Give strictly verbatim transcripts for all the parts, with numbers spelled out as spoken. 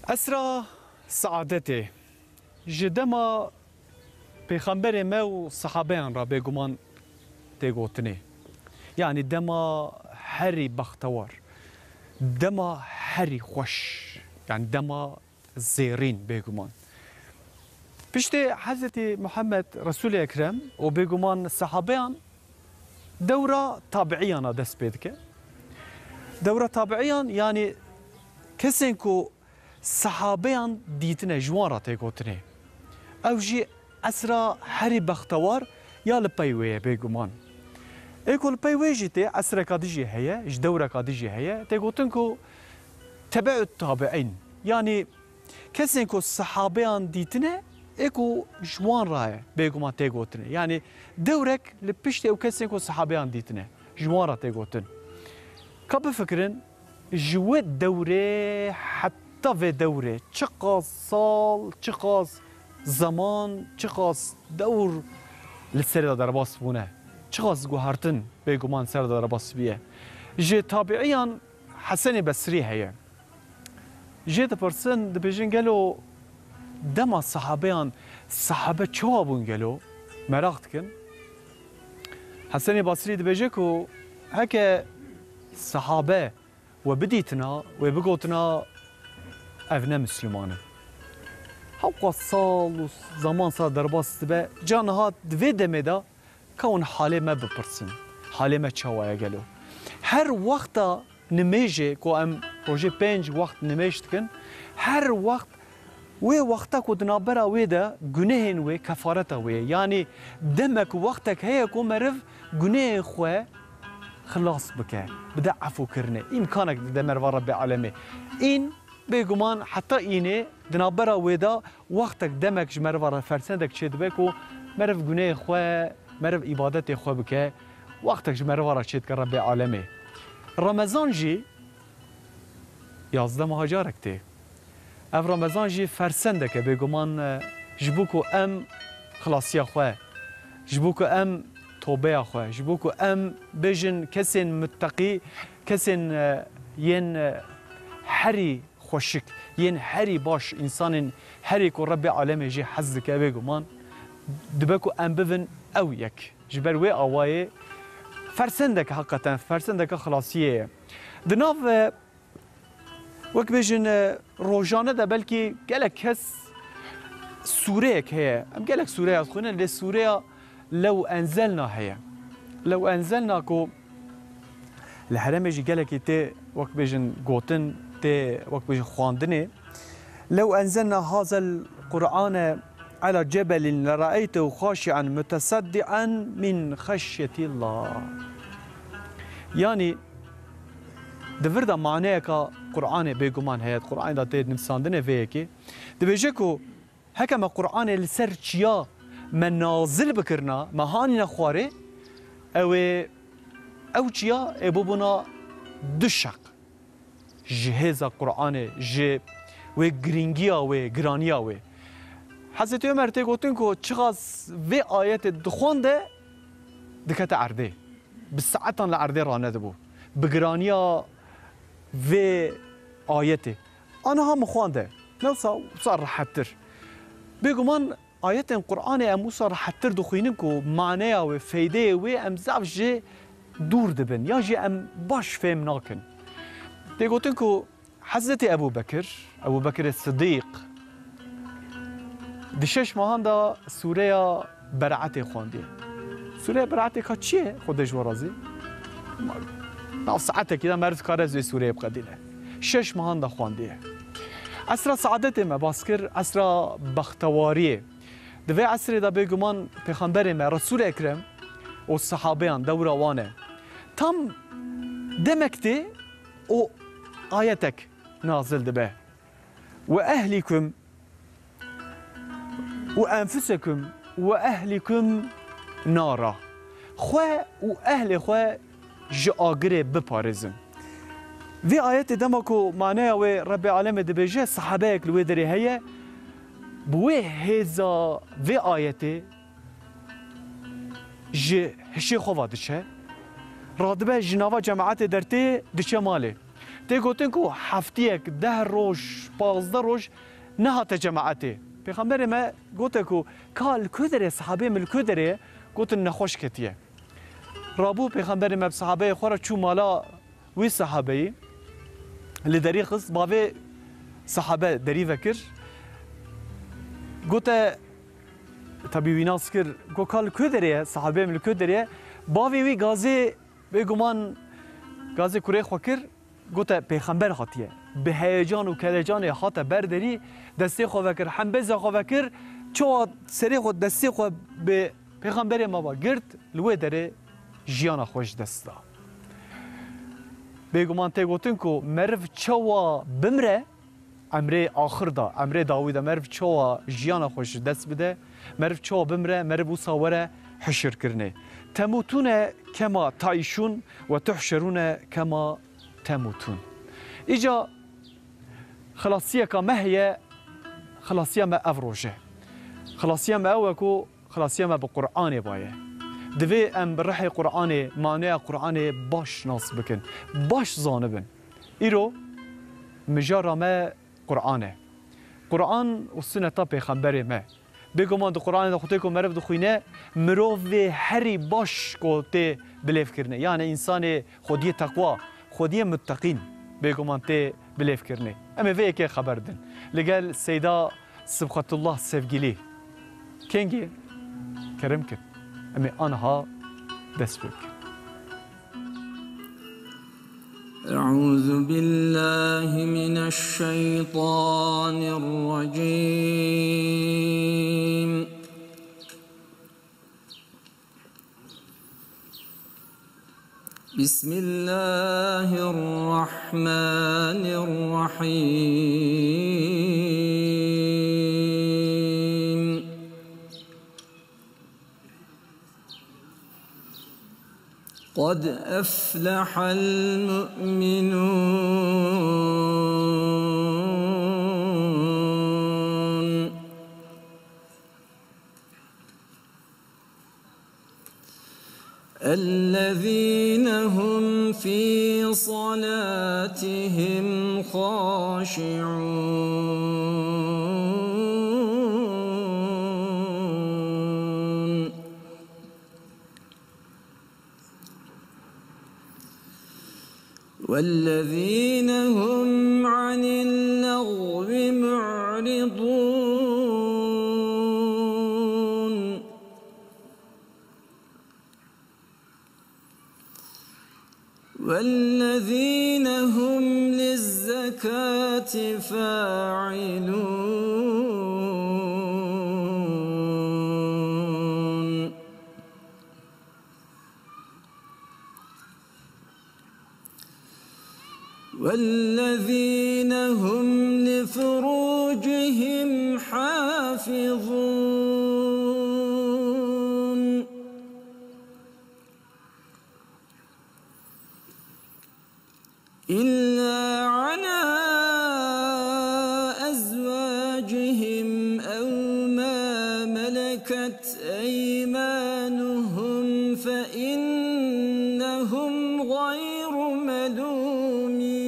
Esra saadetê ji dema Pêxemberê me û sehabeyan re bêguman tê gotinê. Yanî dema herî bextewar, dema herî xweş, yanî dema zêrîn bêguman. Piştê Hezretî Muhammed Resûlê Ekrem û bêguman sehabeyan dewra tabiiyana dest pê dike. Dewra tabiiyan, yanî kesên ku sehabeyan dîtine, ji wan re tê gotinê. Ew jî esra herî bextewar ya li pey wê ye bêguman. Ê ku li pey wê jî tê, esreka din jî heye, ji dewreka din jî heye, tê gotin ku tebe'ut tabi'în. Yanî kesên ku sehabeyan dîtine, ê ku ji wan re ye, bêguman tê gotinê. Yanî dewrek li piştê ew kesên ku sehabeyan dîtine, ji wan re tê gotin. Ka bifikirin, ji wê dewrê heta vê dewrê çiqas sal, çiqas zeman, çiqas dewr li serê de derbas bûne. Çiqas guhertin bêguman ser de derbas biye. Ji tabiiyan Hesenê Besrî heye. Jê dipirsin, dibêjin, gelo dema sehabeyan, sehabe çawa bûn gelo? Meraq dikin. Hesenê Basrî dibêje ku heke sehabe we bidîtina, wê bigotina, ev ne Misliman in. Hewqa sal û zeman sal derbas dibe, ca niha di vê demê de ka hûn halê me bipirsin. Halê me çawa ye gelo? Her wexta nimêjê ku em rojê pênc wext nimêj dikin, her wext wê wexta ku di navbera wê de gunehên wê, kefareta wê ye. Yanî demek, wextek heye ku meriv gunehên xwe xilas bike, bide efûkirinê. Îmkanek dide meriva Rebbê Alemê. În bêguman heta înê di navbera wê de wextek, demek ji meriva re fersendek çêdibe ku meriv gunehê xwe, meriv îbadetê xwe bike, wextek ji meriva re çêdike Rebbê Alemê. Remezan jî yazdeh meha carek tê. Ev Remezan jî fersendek e bêguman, e, ji bo ku em xilasiya xwe, ji bo ku em tobeya xwe, ji bo ku em bêjin kesên mutteqî, kesên, e, yên, e, herî xweşik, yên herî baş, însanên herî ku Rebbê Alemê jê hez dike, bêguman dibe ku em bibin ew yek. Ji ber wê awayê fersendeke, heqeten fersendeke xilasiyê ye. Di nav, e, wek bêjin, e, rojane de belkî gelek kes sûreyek heye. Em gelek sûreya dixwînin, lê sûreya Lew enzelna heye. Lew enzelna ku li herêmê jî gelekî tê, wek bêjin, gotin, tê, wek bêjin, xwendinê. Lew enzelna hazel Qur'ane ala cebelin leraeytehu xaşi'en mutesaddi'en min xeşyetillah. Yanî di vir de maneyeka Qur'anê bêguman heye, Qur'anê de tê nivîsandinê vê yekê. Dibêje ku heke me Qur'anê li ser çiya me nazil bikirina, me hanîne xwarê, ew ê, ew çiya ê bibûna du şeq ji hêza Qur'anê, ji wê girîngiya wê, giraniya wê. Hezretî Omer tê gotin ku çiqas vê ayetê dixwande, dikete erdê. Bi saetan li erdê ranedibû. Bi giraniya vê ayetê. Aniha min xwande. Ne wisa, wisa rehettir. Bêguman ayetên Qur'anê em wisa rehettir dixwînin ku maneya wê, feydeyê wê em zaf jê dûr dibin. Ya jî em baş fêm nakin. Tê gotin ku Hezretî Ebû Bekir, Ebû Bekirê Sidîq, di şeş mehan de sûreya Beraetê xwendiye. Sûreya Beraetê ka çi ye? Xwedê ji we razî. Nav saetekî de meriv dikare ez vê sûreyê biqedîne. Şeş mehan de xwendiye. Esra saadetê me bas kir, esra bextewariyê. Di vê esrê de bêguman Pêxemberê me, Resûl Ekrem û sehabeyan dewra wan e. Tam demek tê û ayetek nazil dibe. "Ve ehlikum ve enfusekum ve ehlikum nara." Xwe û ehlê xwe ji agirê biparêzin. Vê ayetê dema ku maneya wê Rebbê Alemê dibêje, sehabeyek li wê derê heye, bi wê hêza vê ayetê ji hişê xwe ve diçe, radibe ji nava cemaetê dertê diçe malê. Tê gotin ku heftiyek, deh roj, pazdeh roj nehate cemaetê. Pêxemberê me gote ku ka li ku derê, sahabeyê min li ku derê ye? Gotin nexweş ketiye. Rabû Pêxemberê me bi sahabeyê xwe re çû mala wî sahabeyî, li derî xist, bavê sahabe derî vekir. Gote, tabî wî nas kir, got ka li ku derê ye, sahabeyê min li ku derê ye? Bavê wî gazê, bêguman gazê kurê xwe kir, gote pêxember hatiye. Bi heyecan û kelecanê hate ber derî, destê xwe vekir, hembêza xwe vekir, çawa serê xwe, destê xwe bi pêxemberê me ve girt, li wê derê jiyana xwe ji dest da. Bêguman tê gotin ku meriv çawa bimre, emrê axir da, emrê dawî da, meriv çawa jiyana xwe ji dest bide, meriv çawa bimre, meriv wisa were hişirkirinê. Temûtûne kema taîşûn ve tuhşerûne kema temûtûn. Îca xilasiyeka me heye, xilasiya me ev roj e. Xilasiya me ew e ku xilasiya me bi Qur'anê baye. Divê em bi rihê Qur'anê, maneya Qur'anê baş nas bikin, baş zanibin. Îro mijara me Qur'an e. Qur'an û suneta pêxemberê me. Bêguman di Qur'anê de xwe tê ku meriv dixwîne, mirovê herî baş ku tê bilêvkirinê. Yani însanê xwediyê teqwa, xwediyê mutteqîn bêguman tê bilêvkirinê. Em ê vê yekê xeber din. Li gel Seyda Sibxetullah Sevgilî. Kengî? Kerem kin. Em ê aniha dest pê bikin. أعوذ بالله من الشيطان الرجيم. بسم الله الرحمن الرحيم. قد أفلح المؤمنون الذين هم في صلاتهم خاشعون والذين هم عن اللغو معرضون والذين هم للزكاة فاعلون والذين هم لفروجهم حافظون إلا على أزواجهم أو ما ملكت أيمانهم فإنهم غير ملومين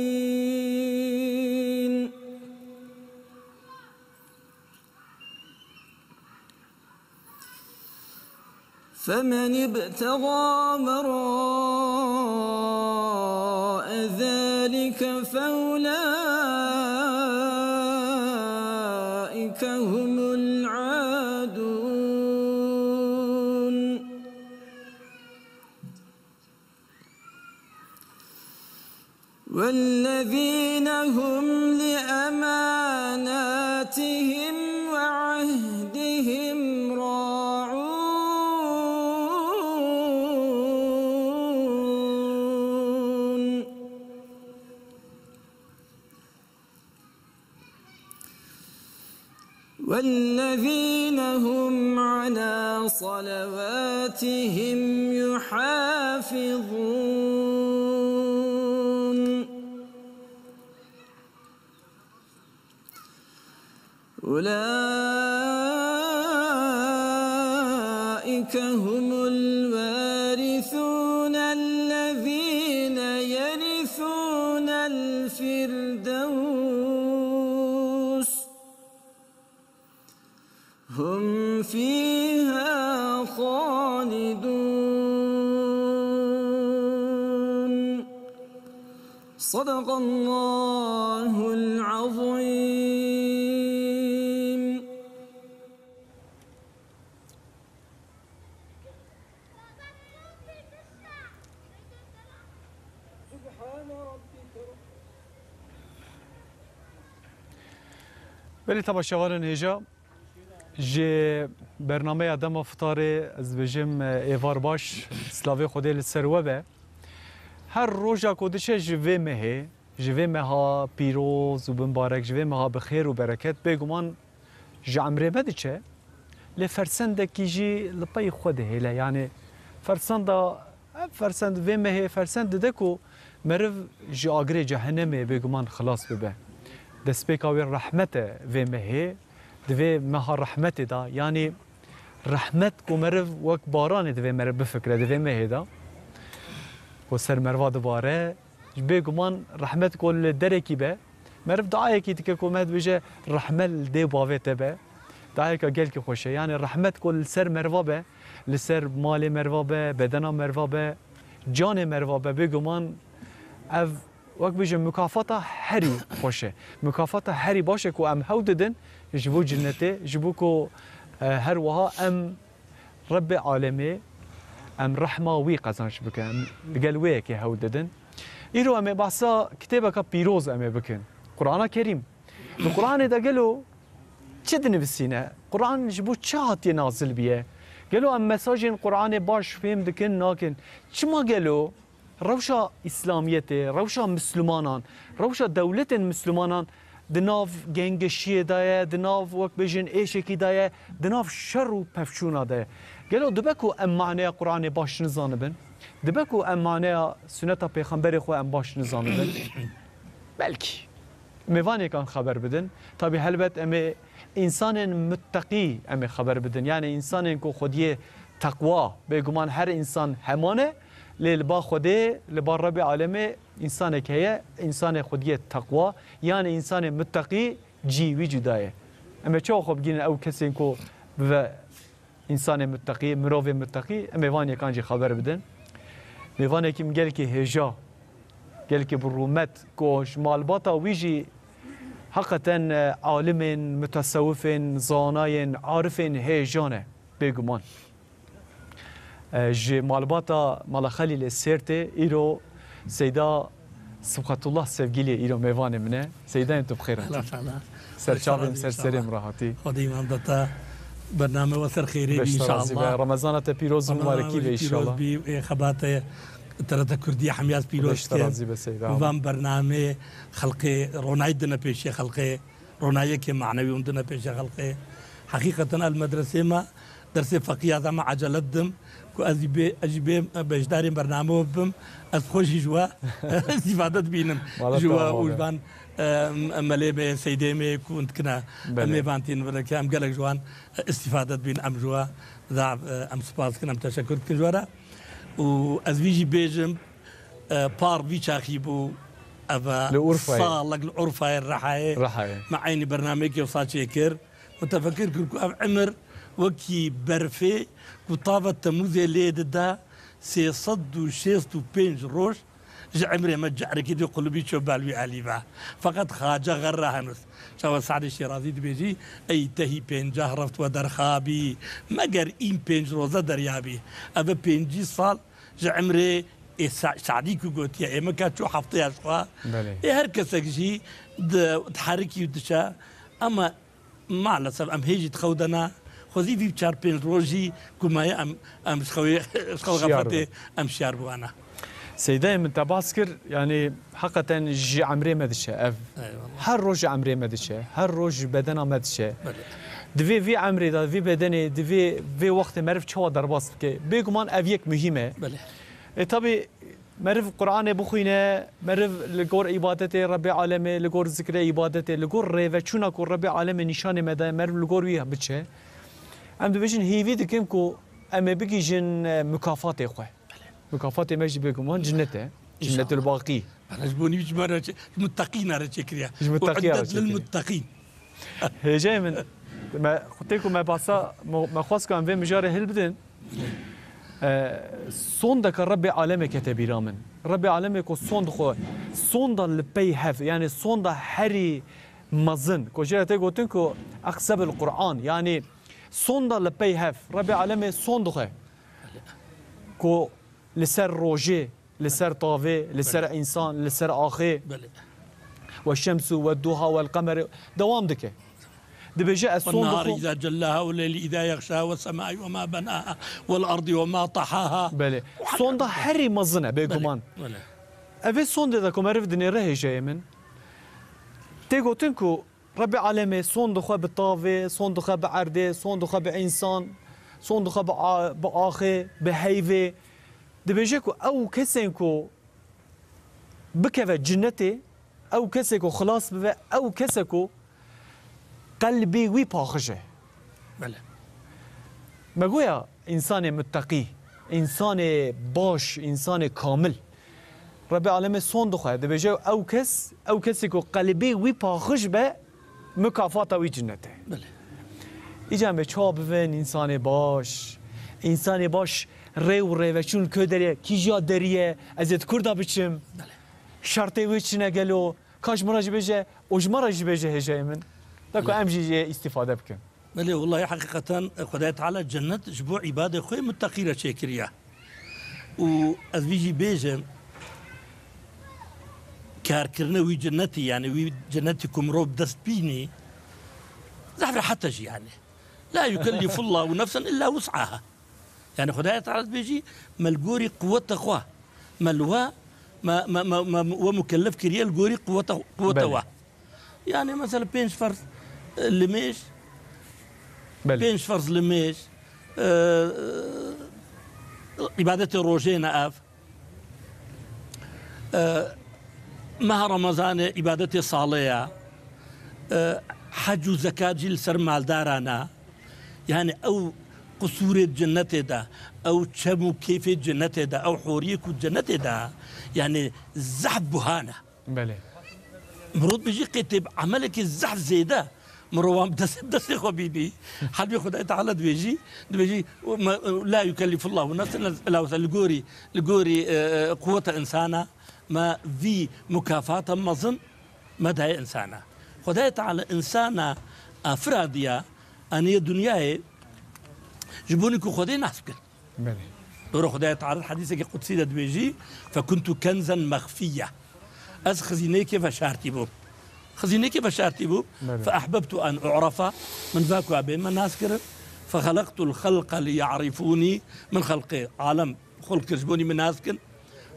فمن ابتغى وراء ذلك فأولئك هم العادون والذين هم لأماناتهم وعهدهم راعون والذين هم على صلواتهم يحافظون أولئك هم الوارثون الذين يرثون الفردوس فيها خالدون. صدق الله العظيم. Belê temaşevanên hêja, ji bernameya dema fitarê ez dibêjim, êvar baş, silavê Xwedê li ser we be. Her roja ku diçe ji vê mehê, ji vê meha pîroz û bimbarek, ji vê meha bi xêr û bereket, bêguman ji emrê me diçe, lê fersendekî jî li pey xwe dihêle. Yanî fersenda, ev fersend vê mehê fersend dide ku meriv ji agirê cehenemê bêguman xilas bibe. Destpêka wê rehmet e vê mehê, di vê meha rehmetê de. Yanî rehmet ku meriv wek baranê divê meriv bifikre di vê mehê de. Ku ser meriva dibare, Ji bêguman rehmet ku li derekî be, meriv duayekî dike ku me dibêje, rehme li dê û bavê te be. Duayeka gelkî xweş e. Yanî rehmet ku li ser meriva be, li ser malê meriva be, bedena meriva be, canê meriva be, bêguman ev wek bêjim mukafata herî xweş e. Mukafata herî baş e ku em hew didin ji bo cinnetê, ji bo ku, e, her wiha em Rebbê alemê, em rehma wî qezenç bikin. Em li gel wê yekê hewl didin. Îro em ê behsa kitêbeka pîroz em ê bikin. Qur'ana Kerîm. Li Qur'anê de gelo çi dinivîsîne? Qur'an ji bo çi hatiye nazil biye? Gelo em mesajên Qur'anê baş fêm dikin, nakin? Çima gelo Rewşa Îslamiyetê, rewşa Mislimanan, rewşa dewletên Mislimanan di nav gengeşiyê de ye, di nav, wek bêjin, êşekî de ye, di nav şer û pevçûna de ye. Gelo dibe ku em maneya Qur'anê baş nizanibin? Dibe ku em maneya suneta Pêxemberê xwe em baş nizanibin? Belkî. Em ê van yêkan xeber bidin. Tabî helbet em ê însanên mutteqî em ê xeber bidin. Yanî însanên ku xwediyê teqwa, bêguman her însan heman e, lê li ba Xwedê, li ba Rebbê alemê însanek heye, însanê xwediyê teqwa, yanî însanê mutteqî cî wî cuda ye. Em ê çawa xwe bigihînin ew kesên ku bibe Însanê mutteqî, mirovê mutteqî, em ê van yekan jî xeber bidin. Mêvanekî min gelkî hêja, gelkî bi rûmet, ku ji malbata wî jî heqeten, e, alimên, mutesewifên, zanayên, arifên hêja ne, bêguman. E, ji malbata Mala Xelîlê Sêrtê îro Seyda Sibxetullah Sevgilî îro mêvanê min e. Seyda, em tu bi xêr hatî. Allah Teala. Ser çavên, ser serê min re hatî. Xwedî îman data bername we ser xêrê bî inşallah. Remezana te pîroz û mubarekî be inşallah. Pîroz bî, ê xebate T R T Kurdî hemiyaz pîroz ke. Beş te razî be Seyda. Van bername xelqê ronayî dine pêşê xelqê. Ronayekê manewî hûn dine pêşê xelqê. Heqîqeten el medresê me dersê feqîya da me ecele didim ku ez jî bê, ez jî bê beşdarên bername we bibim, ez xwe jî ji we îstîfade dibînim. Ji we û ji van, e, melê me, seydê me ku hûn dikine, em ê van tînin vir ke em gelek ji wan, e, îstîfade dibîn, em ji we da, e, em spas dikin, em teşekur dikin ji we re. Û ez vî jî bêjim, e, par vî çaxî bû, ev e salek li Urfayê Rihayê. Rihayê. Me eynî bernameyekê wisa çêkir. Min tefekir kir ku ev emir wekî berfê ku tava Temûzê lê dida, sê sed û şêst û pênc roj ji emrê me carekî dê qulibî ço bal wî alî ve. Feqet xace xerra henûz. Çawa Sadê Şêrazî dibêjî, ey tehî pêncah reft we derxabî, meger în pênc roze derya bî. Ev e pêncî sal ji emrê ê Sa-, Sadî ku gotiye, ê me ka çû hefteya ji xwe. Belê. Ê her kesek jî di, diherikî û diçe. Ama Maalesef em hê jî di xew de ne. Xwezî vî çar pênc rojî ku maye em, em ji xewê, ji xew xefetê em şiyar bûne. Seydayê min te bas kir, yanî heqeten ji emrê me diçe ev. Eyvallah. Her roj ji emrê me diçe, her roj ji bedena me diçe. Belê. Divê vî emrê de, vî bedenê, divê vê wextê meriv çawa derbas bike. Bêguman ev yek muhîm e. Belê. E, tabî, Meriv Qur'anê bixwîne, meriv li gor îbadetê Rebbê Alemê, li gor zikrê îbadetê, li gor rêveçûna ku Rebbê Alemê nîşanê me daye, meriv li gor wî biçe. Em dibêjin hêvî dikim ku em ê bigihîjin, e, mukafatê xwe. Mukafatê me jî bêguman cinnet e. Cinnetul Baqî. Bana ji bo nî ji me re çê-, ji muttaqîna re çêkiriye. Ji muttaqîya re çêkiriye. Uiddet lil muttaqîn. Hêjayê min, Me, tê ku me basa, me, me xwest ku em vê mijarê hilbidin. E, sondeke Rebbê alemê kete bîra min. Rebbê alemê ku sond xwe, sonda li pey hev, yani sonda herî mezin, ku jê re tê gotin ku eqsebil Qur'an, yani sonda li pey hev, Rebbê alemê sond xwe, ku li ser rojê, li ser tavê, li ser Belê. Însan, li ser axê. Belê. Ve şemsu ve duha vel qemeri. Dewam dike. Dibêje, ez Ve sond nehari dixwim. Îza cellaha ve leyli îza yexşaha ve semai ve ma benaha vel ardi ve ma tahaha. Belê. Sonda herî mezin e, bêguman. Belê. Belê. Ev ê sondê de ku meriv dinêre hêjayê min. Tê gotin ku Rebbê alemê sond dixwe bi tavê, sond dixwe bi erdê, sond dixwe bi însan, sond dixwe bi a-, bi axê, bi heyvê. Dibêje ku ew kesên ku bikeve cinnetê, ew kesê ku xilas bibe, ew kese ku qelbê wî paxij e. Belê. Me goya însanê mutteqî, însanê baş, însanê kamil. Rebê alemê son dixwe, dibêje ew kes, ew kesê ku qelbê wî paxij be, mukafata wî cinnet e. Belê. Îca em bê çawa bivin însanê baş? Însanê baş rê û rêveçûn ku derê, kîja derî ye, ez ê di kurda biçim? Belê. Şertê wê çi ne gelo? Ka ji min re jî bêje û ji me re jî bêje hêjayê min. Da ku Belê. Em jî jê îstîfade bikin. Belê, wellahî heqîqeten Xwedayê Teala cennet ji bo îbadê xwe muteqî re çêkiriye. Û ez vî jî bêjim, karkirine wî cennetî, yani wî cennetî ku mirov bi dest bînî, zehf rehet e jî yani. La yukellifullahu nefsen illa wus'aha. Yani Xwedayê Teala dibêjî, me li gorî quweta xwe, me li we, me, me, me, me, we mukellef kiriye li gorî quweta, quweta Belê. We. Yani mesela pênc ferz, e, limêj, Belê. Pênc ferz limêj, e, îbadetê rojê ne ev. E, meha Remezanê îbadetê salê ye. E, hec û zekat jî li ser maldaran e. Yani ew qusûrê cennetê de, ew çem û kêfê cennetê de, ew horiyê ku cennetê de, yani zehf buha ne. Belê. Mirov dibêjî qê tê bi emelekê zehf zêde mirovan dest, destê xwe bînî. Halbê Xwedayê Teala dibêjî, dibêjî, me, la yukellifullahu nefsen illa wus'aha, li gorî, li gorî, e, e, quweta insana me vî mukafata mezin me daye insana. Xwedayê Teala insana afirandiya, aniye dinyayê, ji bo ku Xwedê nas bikin. Belê. Dora Xwedayê Teala hedîsekî qudsî de dibêjî, "Fekuntu kenzan mexfiyya." Ez xizînekê veşartî bûm. Xizînekê veşartî bûm. Belê. "Fe ehbebtu en u'rafa." Min va ku bê me nas kirin. "Fe xelaqtul xelqa li ya'rifûnî." Min xelqê alem xulq kir ji bo min nas kin.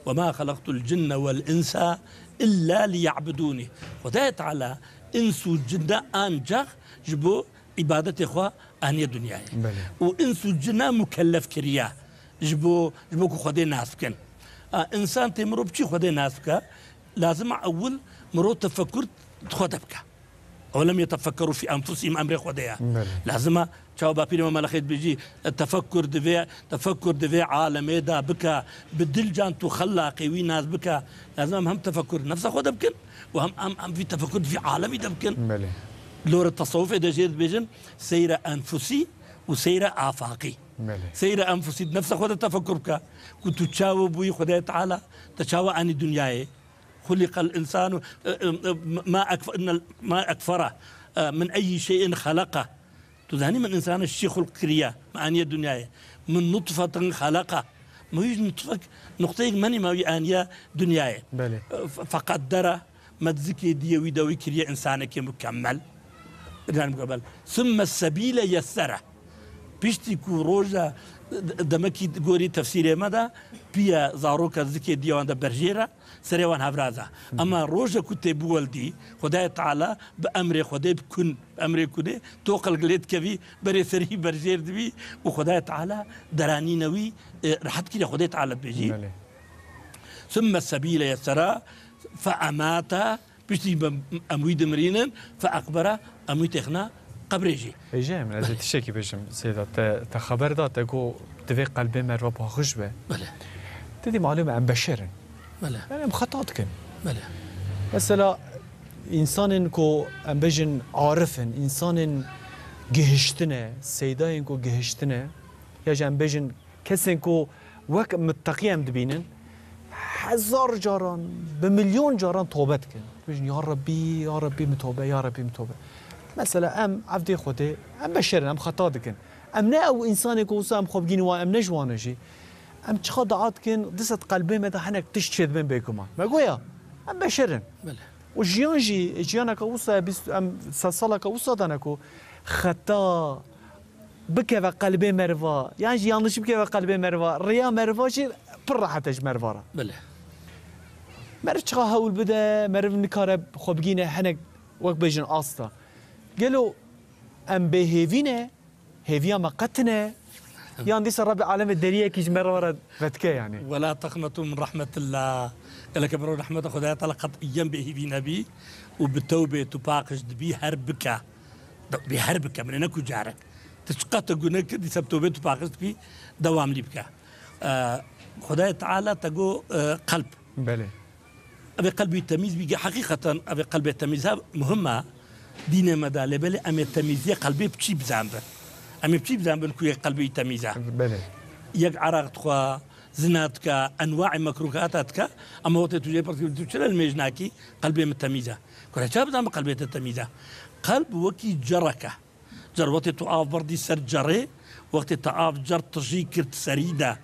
"Ve ma xelaqtul cinne vel insa illa li ya'budûnî." Xwedayê Teala ins û cinne ancax ji bo îbadetê xwe aniye dinyayê. Belê. Û ins û cina mukellef kiriye ji bo, ji bo ku Xwedê nas bikin. A, însan tê mirov çi Xwedê nas bike? Lazim e ewil mirov tefekur di xwe de bike. "Ew lem yetefekkerû fî enfusihim" emrê Xwedê ye. Belê. Lazim e çawa bapîrê me Melexê dibêjî, tefekkur divê, tefekkur divê alemê de bike, bi dil can tu xelaqê wî nas bike. Lazim e em hem tefekkur nefsa xwe de bikin û hem, hem, hem vî tefekkur di vî alemî de bikin. Belê. Lore tesewufê de jê dibêjin, seyre enfusî û seyre afaqî. Belê. Seyre enfusî, di nefsa xwe de tefekkur bike. Ku tu çawa bûyî Xwedayê Teala te çawa anî dinyayê? Xuliqel însanu, e, e, e, ma ekf-, innel, ma ekfere, e, min eyyi şeyin xeleqe. Tu zanî min însana ji çi xulq kiriye, me aniye dinyayê. Min nutfetin xeleqe. Me wî ji nutfek, nuqteyek menî me wî aniye dinyayê. Belê. E, fe-, feqeddere. Me di zikê diyê wî de wî kiriye însanekê mukemmel. Însan mukemmel. Summe sebîle yessere. Piştî ku roja, demekî gorî tefsîrê me de, piye zaroka zikê diya wan de berjêre, serê wan hevraz e. Hı. Ema roja ku tê biweldî, Xwedayê Teala bi emrê Xwedê bi kun, bi emrê kunê, toqel gilê dikevî, berê serî berjêr dibî û Xwedayê Teala deranîne wî, e, rehet kiriye, Xwedayê Teala dibêjî. Belê. Summe sebîle yessera, fe emata, piştî em, em wî dimirînin, fe ekbera, em wî têxina qebrê jî. Hêjayê min, ez ê Belê. Tiştekî bêjim, Seyda, te, te xeber da, te got, divê qelbê merve paxij be. Belê. Te dî malûm e, em beşer in. Belê. Yani em xeta dikin. Belê. Mesela, însanên ku em bêjin arif in, însanên gihiştine, seydayên ku gihiştine, ya jî em bêjin kesên ku wek mitteqî em dibînin, hezar caran, bi milyon caran tobe dikin. Dibêjin, "Ya Rebbî, ya Rebbî min tobe, ya Rebbî min tobe." Mesela em evdê Xwedê, em beşer in, em xeta dikin. Em ne ew însanê ku wisa em xwe bigînin wan, em ne ji wan in jî. Em çiqa dua dikin, dîsa di qelbê me de hinek tişt çêdibin bêguman. Me goya, em beşer in. Belê. Û jiyan jî, jiyaneke wisa, bîst, em sed saleke wisa dane ku xeta bikeve qelbê meriva, yan jî yanlişî bikeve qelbê meriva, riya meriva jî pir rehet e ji meriva re. Belê. Meriv çiqa hewl bide, meriv nikare xwe bigîne hinek wek bêjin asta. Gelo em bêhêvî ne, hêviya me qet tune, yan dîsa Rebbê alemê deriyekî ji meriva re vedike yanî? Wela teqnetu min rehmetillah. Gelek meriv rehmeta Xwedaya Teala qet yen bêhêvî nebî û bi tewbê tu paqij dibî her bike. Bê her bike, min ê ne ku carek. Tu çiqas te guneh kir, dîsa bi tewbê tu paqij dikî, dewamlî bike. Eee, Xwedayê Teala te got, eee, qelb. Belê. Evê qelbî temîz bî, heqîqeten evê qelbê temîz he muhim e dînê me de, lê belê em ê temîziya qelbê bi çî bizanbin? Em ê bi çî bizanbin ku yek qelbî temîz e? Belê. Yek eraq dixwe, zina dike, enwaê mekrûhata dike, ama wextê tu jê pirs kir, tu çi li mêj nakî? Qelbê min temîz e. Kure ça bizanbin qelbê te temîz e? Qelb wekî cerek e. Cer wextê tu av birdî ser cerê, wextê te av cer tijî kir serî de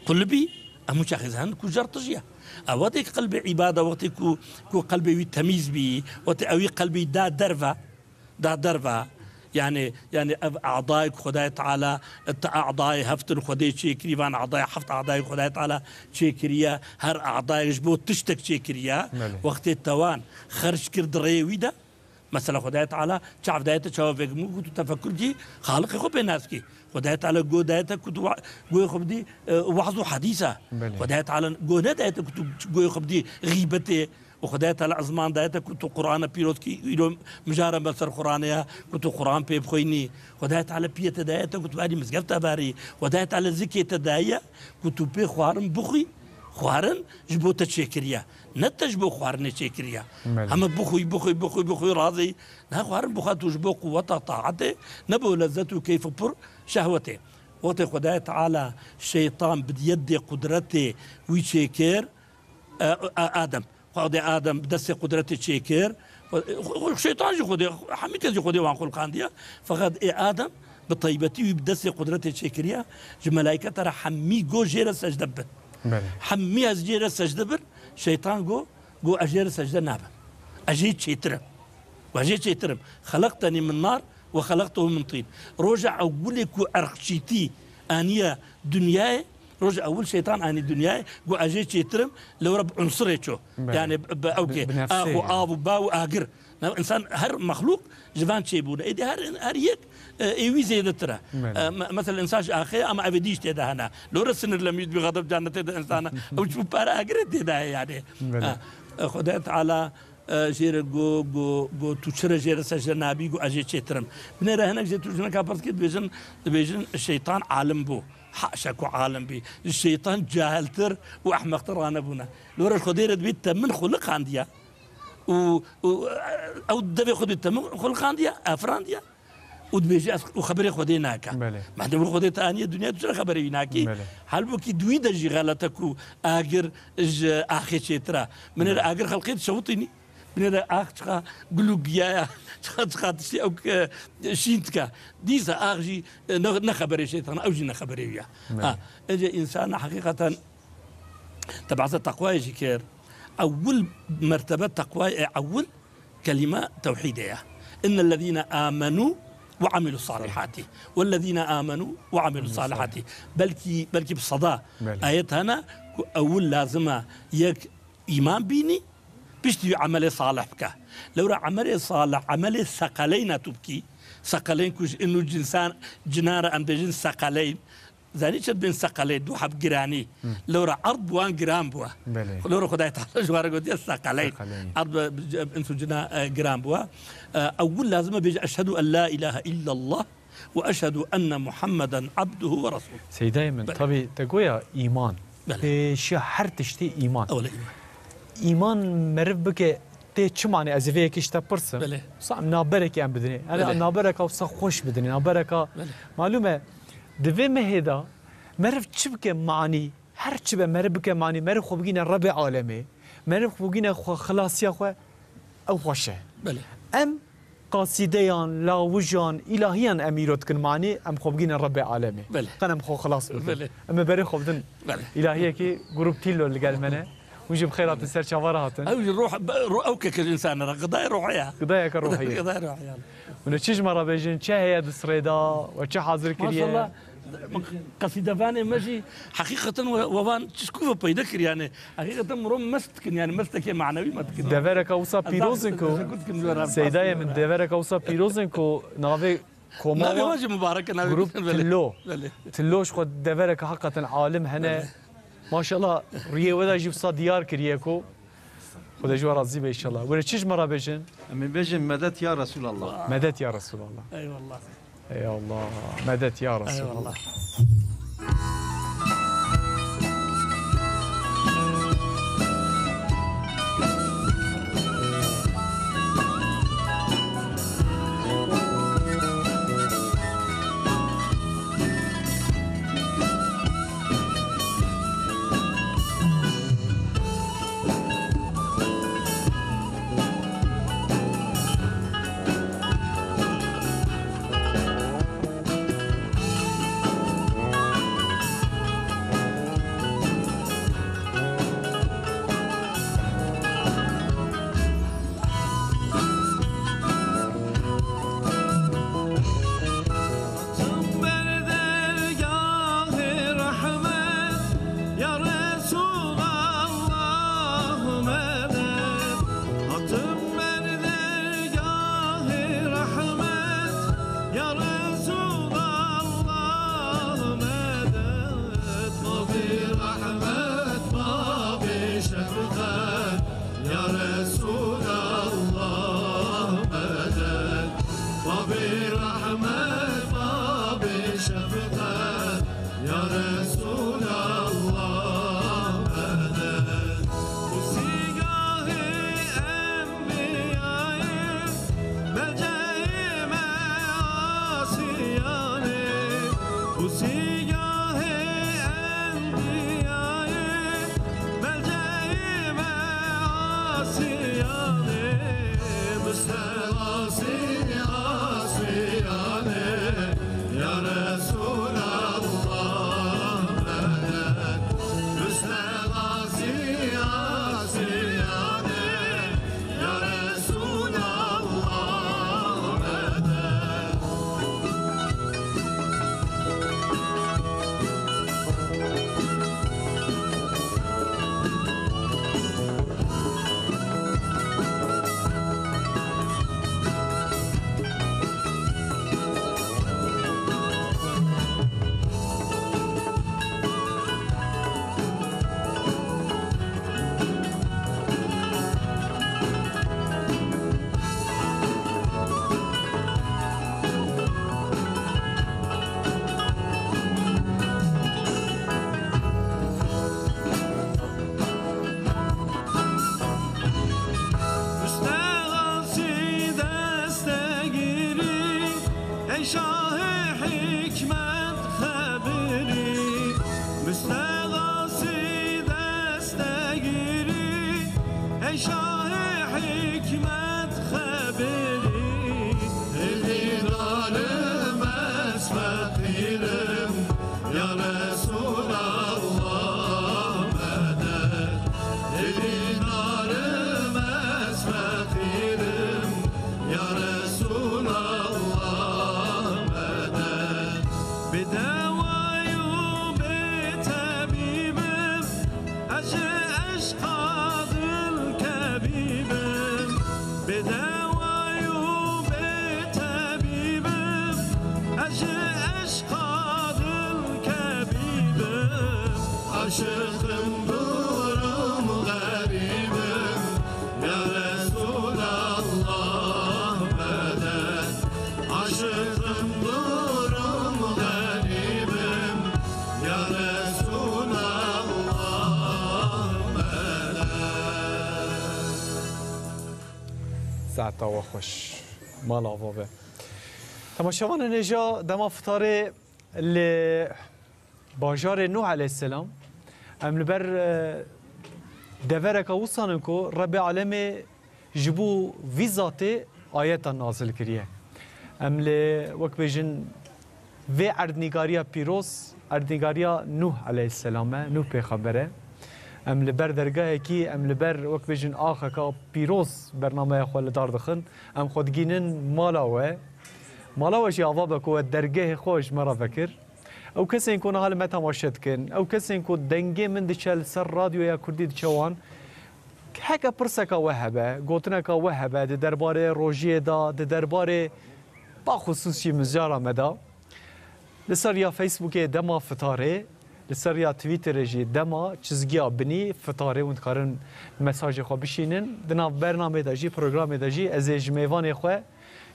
qulibî, hemû çaxê zanin ku cer tijî ye. Ew wextê ku qelbê îbad e, wextê ku, ku qelbê wî temîz bî, wextê ewî qelbî da derve, da derve, yani, yani ev adayê ku Xwedayê Teala, te adayê heft in Xwedê çêkirî, van adayê heft adayê Xwedayê Teala çêkiriye, her adayek ji bo tiştek çêkiriye, Belê. Wextê te wan xerc kir di rêyê wî de, Mesela Xwedayê Teala çav daye te çawa vekimû ku tu tefekur kî, Xaliqê xwe pê nas kî. Xwedayê Teala guh daye te ku tu wa-, guhê xwe bidî, e, waz û hedîsa. Belê. Xwedayê Teala guh nedaye te ku tu guhê xwe bidî xîbetê. Û Xwedayê Teala ezman daye te ku tu Qur'ana pîroz kî, îro mijara me ser Qur'anê ya, ku tu Qur'an pê bixwînî. Xwedayê Teala piyê te daye te ku tu berî mizgefta berî. Xwedayê Teala zikê te daye ku tu pê xwarin bixwî. Xwarin ji bo te çêkiriye. Ne te ji bo xwarinê çêkiriye. Belê. Heme bixwî, bixwî, bixwî, bixwî razî. Ne xwarin bixwe tu ji bo quweta taetê, ne bo lezzet û keyf û pir şehwetê. Wextê Xwedayê Teala şeytan bi yedê qudretê wî çêkir, e, e, Adem. Xwedê Adem bi destê qudretê çêkir. Xwe-, xwe-, şeytan jî Xwedê, hemî kes jî Xwedê wan xulqandiye. Feqet ê Adem bi taybetî wî bi destê qudretê çêkiriye. Ji melayketa re hemî got jê re secde bibin. Belê. Hemî ez jê re secde bir, şeytan got, got ez jê re secde nabim. Ez jê çêtir im. Ez jê çêtir im. Xeleqtenî min nar, we xeleqtehu min tîn. Roja ewilê ku erqçîtî aniye dinyayê, roja ewil şeytan anî dinyayê, got ez jê çêtir im, lewre bi unsirê ço. Belê. Yani bi, bi ew Bi, kê, bi nefsê ax û yani. Av û ba û agir. Ne, insan her mexlûq ji van çêbûne. Êdî her, her yek, e, ê wî zêdetir e. Belê. E, me-, mesela insan ji axê ama evê dî jî tê de hene. Lewre sinirlemî dibî xedeb cennetê de insana. Ew çi pare agirê tê de heye yani. Belê. Ha. E, Xwedayê Teala e, jê re got, got, got, tu çi re jê re secde nabî, got, ez jê çêtir im. Binêre hinek jê tu jineka pirs kir, dibêjin, dibêjin, şeytan alim bû. Haşa ku alim bî. Şeytan cahiltir û ehmeqtir ranebûne. Li wir Xwedê re dibê te min xuliqandiye. Û, û, e, ew devê xwe dibê te min xuliqandiye, afirandiye. Û dibêje, ez û xeberê Xwedê nake. Belê. Madem û Xwedê te aniye dinyayê, tu çira xeberê wî nakî? Belê. Halbûkî di wî de jî xelete ku agir ji axê çêtir e. Min ê Belê. Agir xelqê dişewitînî. Binêre ax çiqa gul û giya ya, çiqa, çiqa tiştê ew, e, şîn dike. Dîsa ax jî, e, ne, ne xeberê şeytan, ew jî ne xeberê wî ya. Belê. Ha, ece însana heqîqeten te behsa teqwayê jî kir. Ewil mertebe teqwayê, e, ewil kelîme tewhîdê ye. Innellezîne âmenû ve amilus salihati. Wellezîne âmenû ve amilus salihati. Belkî, belkî bi seda Belê. Ayet hene ku ewil lazim e yek îman bînî, piştî wî emelê salih bike. Lewra emelê salih, emelê seqeleyna tu bikî, seqeleyn ku ji inu cinsan, cinan re em dibêjin seqeleyn, Zanî çi dibên seqeleyn, du heb giranî. Hı. Lewra erd bi wan giran bûye. Belê. Lewra Xwedayê Teala ji wan re gotiye seqeleyn. Seqeleyn. Erd bi, bi, bi ins û cina, e, giran bûye. E, ewil lazim e bêje, "Eşhedû en la ilahe illallah ve eşhedû enne Muhammeden abduhu ve resûl." Seydayê min, Belê. Tabî te goya îman. Belê. Pêşiya her tiştî îman. Ewle îman. Îman meriv bike tê çi mane? Ez ê vê yekê ji te pirsim. Belê. Wisa em naberekê em bidinê. Yanî Belê. nabereka wisa xweş bidinê. Nabereka Belê. malûm e, di vê mehê de meriv çi bike manî, her çi be meriv bike manî, meriv xwe bigîne Rebê alemê, meriv xwe bigîne xwe, xilasiya xwe, ew xweş e. Belê. Em qasîdeyan, lawijan, îlahiyan em îro dikin manî, em xwe bigîne Rebê alemê. Belê. Qen em xwe xilas bikin. Belê. Em ê berê xwe bidin Belê. îlahiyekî, grûp Tîlo li gel me ne. Hûn jî bi xêr hatin, ser çava re hatin. Ew jî ruh, ruh, ew kekir însan e, gidayê ruhê ye. Gidayeke ruhê ye. Gidayê ruhê ye. Hûn ê çi ji me re bêjin, çi heye di sirê de, we çi hazir kiriye? Maşallah, qesîdevanê me jî heqîqeten we, we van çi ku ve peyda kir, yanî heqîqeten mirov mest dikin, yanî mestekê manewî me dikin. Devereka wisa pîroz in ku, teşekkür dikim ji we re. Seydayê min, devereka wisa pîroz in ku navê koma Navê wan wan jî mubarek e, navê Grup din, belê. Tillo. Belê. Tillo ji xwe devereke heqeten alim hene. Belê. Maşallah, riyê we de jî wisa diyar kiriye ku Xwedê ji we razî be înşallah. Were çi ji me re bêjin? Em ê bêjin, "Medet ya Resulallah." Medet ya Resulallah. Eyvallah. Ey Allah, medet ya Resulallah. Eyvallah. Hatim ber dergahê rehmet, ya Resulallah medet. Hatim ber dergahê rehmet, ya Resulallah medet. Babê rehmet, babê şefqet, ya Resulallah medet. Babê rehmet, babê şefqet, ya Resulallah medet. Wesîgahê enbiyayê, merceê me asiyanê. Wesîgahê enbiyayê, merceê me asiyanê, mistexasî asiyanê, ya Resulallah medet. Mistexasî asiyanê, ya Resulallah medet. Mistexasî destegirî, ey şahê hikmet xebirî. Mistexasî destegirî, ey şahê hikmet xebirî. Ê dînarim ez feqîrim, ya Resulallah medet. Ê dînarim ez feqîrim, ya Resulallah medet. Bê dewayî û bê tebîbim, ez ji eşqa dil kebîbim. Bê dewayî û bê tebîbim, ez ji eşqa dil kebîbim. Aşiqim, dûr im, xerîbim, ya Resulallah medet. Aşiqim, dûr im, xerîbim, ya Resulallah medet. Saeta we xweş. Mala ava be. Temaşevanên hêja, dema fitarê li bajarê Nuh aleyhisselam, em li ber, e, devereka wisan in ku Rebbê Alemê ji bo vî zatê ayeta nazil kiriye. Em li, wek bêjin, vê erdnîgariya pîroz, erdnîgariya Nuh aleyhisselam e, Nuh pêxember e. Em li ber dergehekî, em li ber, wek bêjin, axeka pîroz bernameya xwe li dar dixin. Em xwe digînin mala we. Mala we jî ava be ku we dergehê xwe ji me re vekir. Ew kesên ku niha li me temaşe dikin, ew kesên ku dengê min diçe li ser radyoya kurdî diçe wan, heke pirseka we hebe, gotineka we hebe di derbarê rojiyê de, di derbarê baxusûs jî misyara me de, li ser ya Facebookê dema fitarê, li ser ya Twitterê jî dema çizgiya binî fitarê hûn dikarin mesajê xwe bişînin. Di nav bernamê de jî, programê de jî ez ê ji mêvanê xwe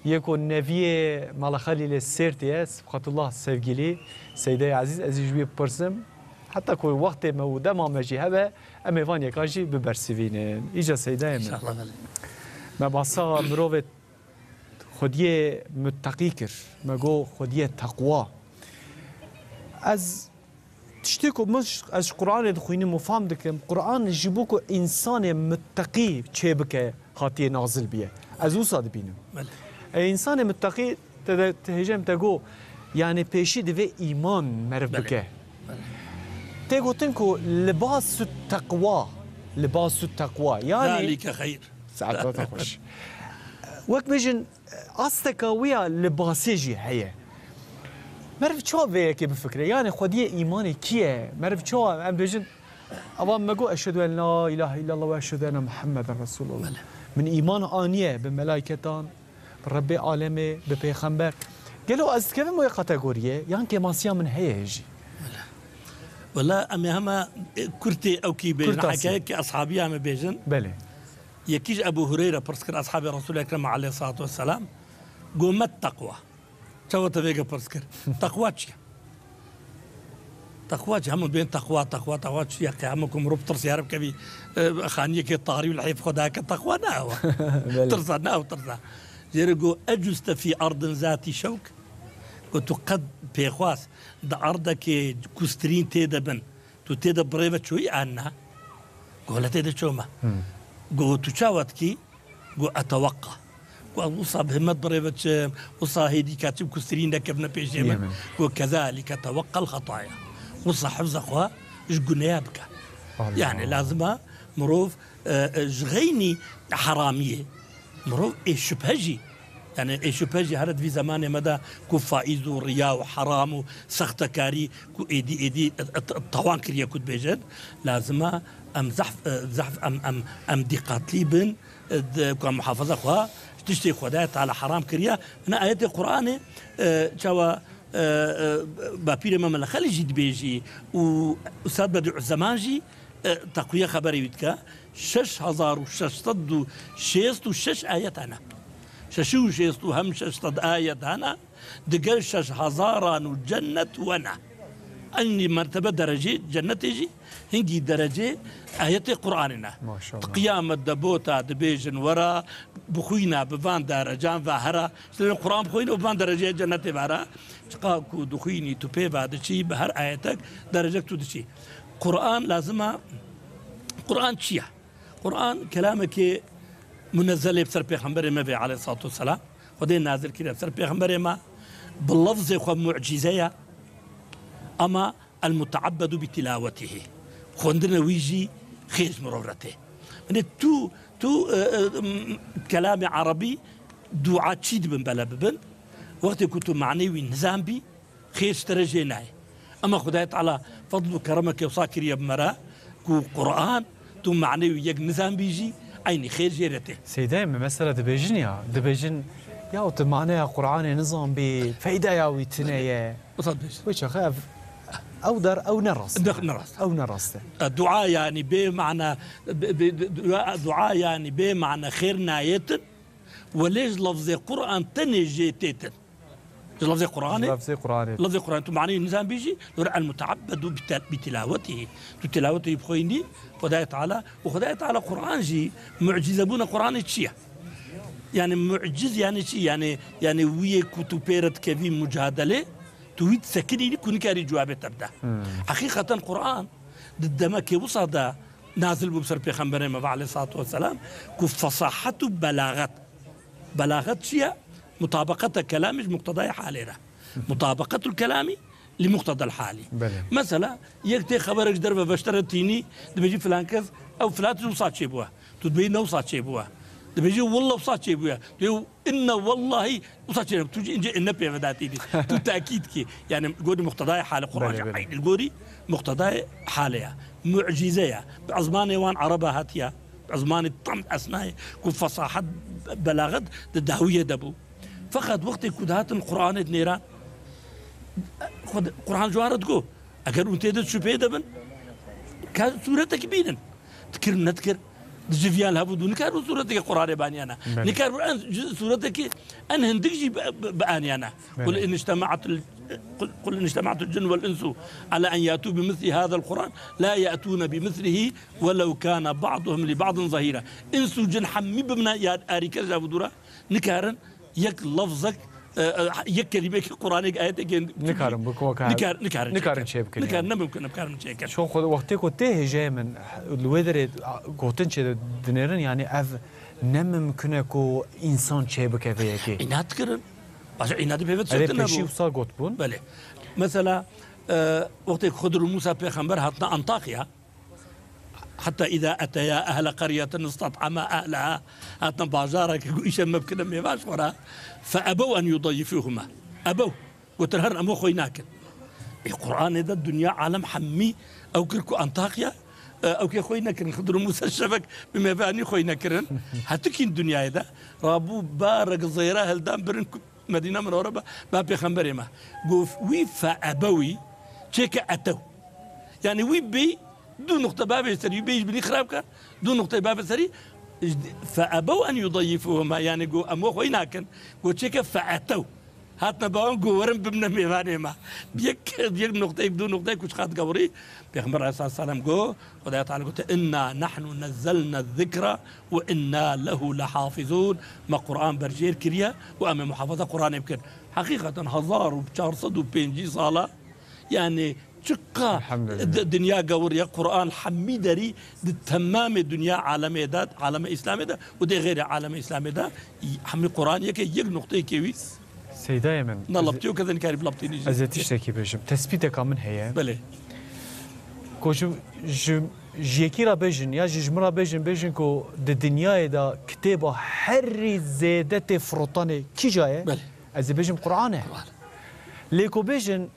yê ku neviyê Mala Xelîlê Sêrtê ye, Sibxetullah Sevgilî, Seydayê Ezîz, ez ê ji wî bipirsim. Heta ku wextê me û dema me jî hebe, em ê van yeka jî bibersivînin. Îca Seydayê min. İnşallah, belê. Me basa mirovê xwediyê muteqî kir. Me got xwediyê teqwa. Ez tiştê ku min ş-, ez ji Qur'anê dixwînim û fam dikim, Qur'an ji bo ku însanê muteqî çêbike hatiye nazil biye. Ez wisa dibînim. Belê. E, însanê muteqî te de, te hêjem te got, yani pêşî divê îman meriv Belê. bike. Belê. Tê gotin ku libasu teqwa, libasu teqwa. Yani Zalike xeyr. Saeta te xweş. Wek bêjin, asteka wî ya libasê jî heye. Meriv çawa vê yekê bifikire? Yani xwediyê îmanê kî ye? Meriv çawa em bêjin, ava me got, "Eşhedü en la ilahe illallah ve eşhedü enne Muhammeden Resulullah." Belê. Min îman aniye bi melaiketan, bi Rebbê alemê, bi pêxember. Gelo ez dikevim wê kategoriyê? Yan kêmasiya min heye jî? Belê. Wela em ê hema, e, kurtê ew kî bêjin, Kurt asî. hekayekî ashabiya me bêjin. Belê. Yekî ji Ebu Hureyre pirs kir, ashabê Resul Ekrem aleyhissalatu vesselam, got, "Met teqwa?" Çawa te vêga pirs kir? Teqwa çi ye? Teqwa çi? Hemû bên teqwa, teqwa, teqwa çi ye? Qe hemû ku mirov tirsiya re bikevî, e, xaniyekê tarî û li hêf xwe dake, teqwa ne ew e. Belê. Tirsa ne ew tirsa. Jê re got, "Ecuste fî ardin zatî şewk?" Got, "Tu qet pêxwas di erdekê ku stirîn tê de bin, tu tê de bi rê ve çûyî an na?" Got, "Wele tê de çûme." Hmm. Got, "Tu çawa dikî?" Got, "Etewekka." Got, "Ez wisa bi himmet bi rê ve çim, wisa hêdî ka çim ku stirîn nekevine pêşê min." Yemin. Got, "Kezalike tewekkel xetaya." Wisa hifza xwe ji guneya bike. Allah. Yani lazim e mirov, e, e, ji xeynî heramiyê mirov ê şubhe jî, yani ê şubhe jî here di vî zemanê me de ku faîz û riya û heram û sextekarî ku êdî, êdî, e, e, tawan kiriye ku dibêjin, lazim e em zehf, e, zehf em, em, em dîqatlî bin, e, di, ku em muhafaza xwe ji tiştê Xwedayê Teala heram kiriye. Hine ayetê Qur'anê, e, çawa, e, e, bapîrê me Mele Xelî jî dibêjî û Ustad Bedîuzzeman jî, e, teqwiye xeberê wî dike. Şeş hezar û şeş sed û şêst û şeş ayet hene. Şeş û şêst û hem şeş sed ayet hene. Digel şeş hezaran û cennet wene. Eynî mertebe derecê cennetê jî, hingî derecê ayetê Qur'anê ne. Maşallah. Di qiyamet de bota dibêjin wera, bixwîna bi van derecan ve hera. Ştê Qur'an bixwîne û bi van dereceyê cennetê ve hera. Çiqa ku dixwînî tu pê ve diçî, bi her ayetek derecek tu diçî. Qur'an lazim e. Qur'an çi ye? Qur'an kelamekê munezzelê bi ser pêxemberê me vê aleyhissalatu vesselam. Xwedê nazil kiriye bi ser pêxemberê me. Bi lafzê xwe mucîze ye. Ama el muteabbedu bi tilawetihî. Xwendine wî jî xêr ji mirov re tê. Binê tu, tu, e, e, m-, kelamê erebî dua çî dibin bele bibin. Wextê ku tu manê wî nizan bî, xêr ji te re jê nayê. Ema Xwedayê Teala fedl û keremeke wisa kiriye bi me re ku Qur'an tu manê wî yek nizan bî jî eynî xêr jê re tê. Seydayê me, mesela dibêjin ya, dibêjin, "Ya tu maneya Qur'anê nizan bî, feydeya wî tune ye." Wisa dibêjin. Wê çaxê ev, ew der, ew ne rast e. Ne, ne rast e. Ew ne rast e. E, dua yani bê mana, bê, bê, dua, dua yani bê mana xêr nayêtin, welê ji lafzê Qur'an tenê jê têtin. Ji lafzê Qur'anê. Ji lafzê Qur'anê. Lafzê Qur'anê. Tu maneyê nizan bî jî, li el muteabbedu bi te-, bi tilawetihî. Tu tilawetê wî bixwînî, Xwedayê Teala, û Xwedayê Teala Qur'an jî, mucîzebûna Qur'anê çi ye? Yani muciz yani çi? Yani, yani wî yê ku tu pê re dikevî mucadele, tu wî disekinînî ku nikarî cewabê te bide. Heqîqeten Quran di demekê wisa de nazil bû ser Pêxemberê me ve aleyhissalatu vesselam ku fesahet û belaxet. Belaxet çi ye? Mutabaqeta kelamê ji muqtedayê halê re. Mutabaqetul kelamî li muqtedal halî. Belê. Mesela, yek tê xeberek ji derve veştere tînî, dibêjî filan kes, ew filan tişt wisa çêbûye. Tu dibêjî ne wisa çêbûye. Dibêjî willa wisa çêbûye. Tu yê inne wallahî wisa çêbûye. Tu jî ince inne pê ve datînî. Tu tekîd kî. Yani, gorî muqtedayê halê Quran Belê, jî belê. Eyn li gorî muqtedayê halê ya. Mucize ya. Bi ezmanê wan Ereba hatiye. Bi ezmanê tam esnayê. Ku fesahet, belaxet di dawiyê de bû. Feqet wextê ku dihatin Quranê dinêran, Xwed-, Quran ji wan re digo, eger hûn tê de şüpheyê de bin, ka sûretekî bînin. Dikir û nedikir, di civiyan li hev û dû nikar bû sûretekî Quranê baniyana. Belê. Nikar bû en ji sûretekî en hindik jî bi, bi, bianiyana. Belê. قل إن اجتمعت ال-، قل، قل إن اجتمعت الجن والإنس على أن يأتوا بمثل هذا القرآن لا يأتون بمثله ولو كان بعضهم لبعض ظهيرا. Îns û cin hemî bimine ya arîker ji hev û dû re nikarin yek lafzek, e, e, yek kelîmeyekî Quranê, ayeteke Nikarin, bu koka nikar-, nikarin nikarin çêkin. Çêbikin Nikarin, yani. Ne mimkun e, nikarin çêkin. Şo xwe wextê ku tê hêjeyê min, li wê derê gotin çê dinêrin, yani ev ne mimkun e ku însan çêbike vê yekê. Îna dikirin. Baş e, îna di pêve Erê tiştin pêşî hebû. Wisa gotbûn. Belê. Mesela, e, wextê Xidr û Musa pêxember hatina Antakya, حتى إذا أتيا أهل قرية استطعما أهلها، hatina bajareke ku îşev me bikine mêvan ji xwe re, فأبوا أن يضيفوهما. Ebow, gotin herin em we xwey nakin. Ê Quranê de dinya alem hemî ew kir ku Antakya, e, ew kê xwey nekirin. Xidr û Musa şevek bi mêvanî xwey nekirin. Hetikîn dinyayê de, rabû barek zêre hildan birin ku Medîne Minore ba, ba pêxemberê me. Got, wî fe ebewî çêke etew. Yani wî bêyî du nuqte bavê serî, wî bêyî ji binî xirab ke, du nuqteyê bavê serî, fe ebew en yudayifuhuma, yani got, em we xwey nakin. Got, çêke fe etew. Hatine ba wan, got, werin bimne mêvanê me. Bi yek, bi yek nuqteyek, du nuqteyek ku çiqas digewirî, Pêxember aleyhissalatu vesselam got, Xwedaya Teala gote, "Inna nahnu nezzelna zikra ve inna lehu lehafizun." Me Quran berjêr kiriye û em ê muhafaza Quranê bikin. Heqîqeten hezar û çar sed û pêncî sala, yani çiqa Elhamdülillah. Di-, dinya gewiriye Quran hemî derî di temamê dinya alemê de, aleme Îslamê de û dê xeyrê aleme Îslamê de hemî Quran yeke yek nuqteyekê wî Seydayê min, ne ez, laptiyo ke nikarî laptî nîjî. Ez ê tiştekî bêjim. Tespîteka min heye. Belê. Ku ji, ji, ji yekî re bêjin ya ji, ji min re bêjin, bêjin ku di dinyayê de kitêba herî zêde tê firotanê kîja ye? Belê. Ez ê bêjim Quran e. Quran. Lê ku bêjin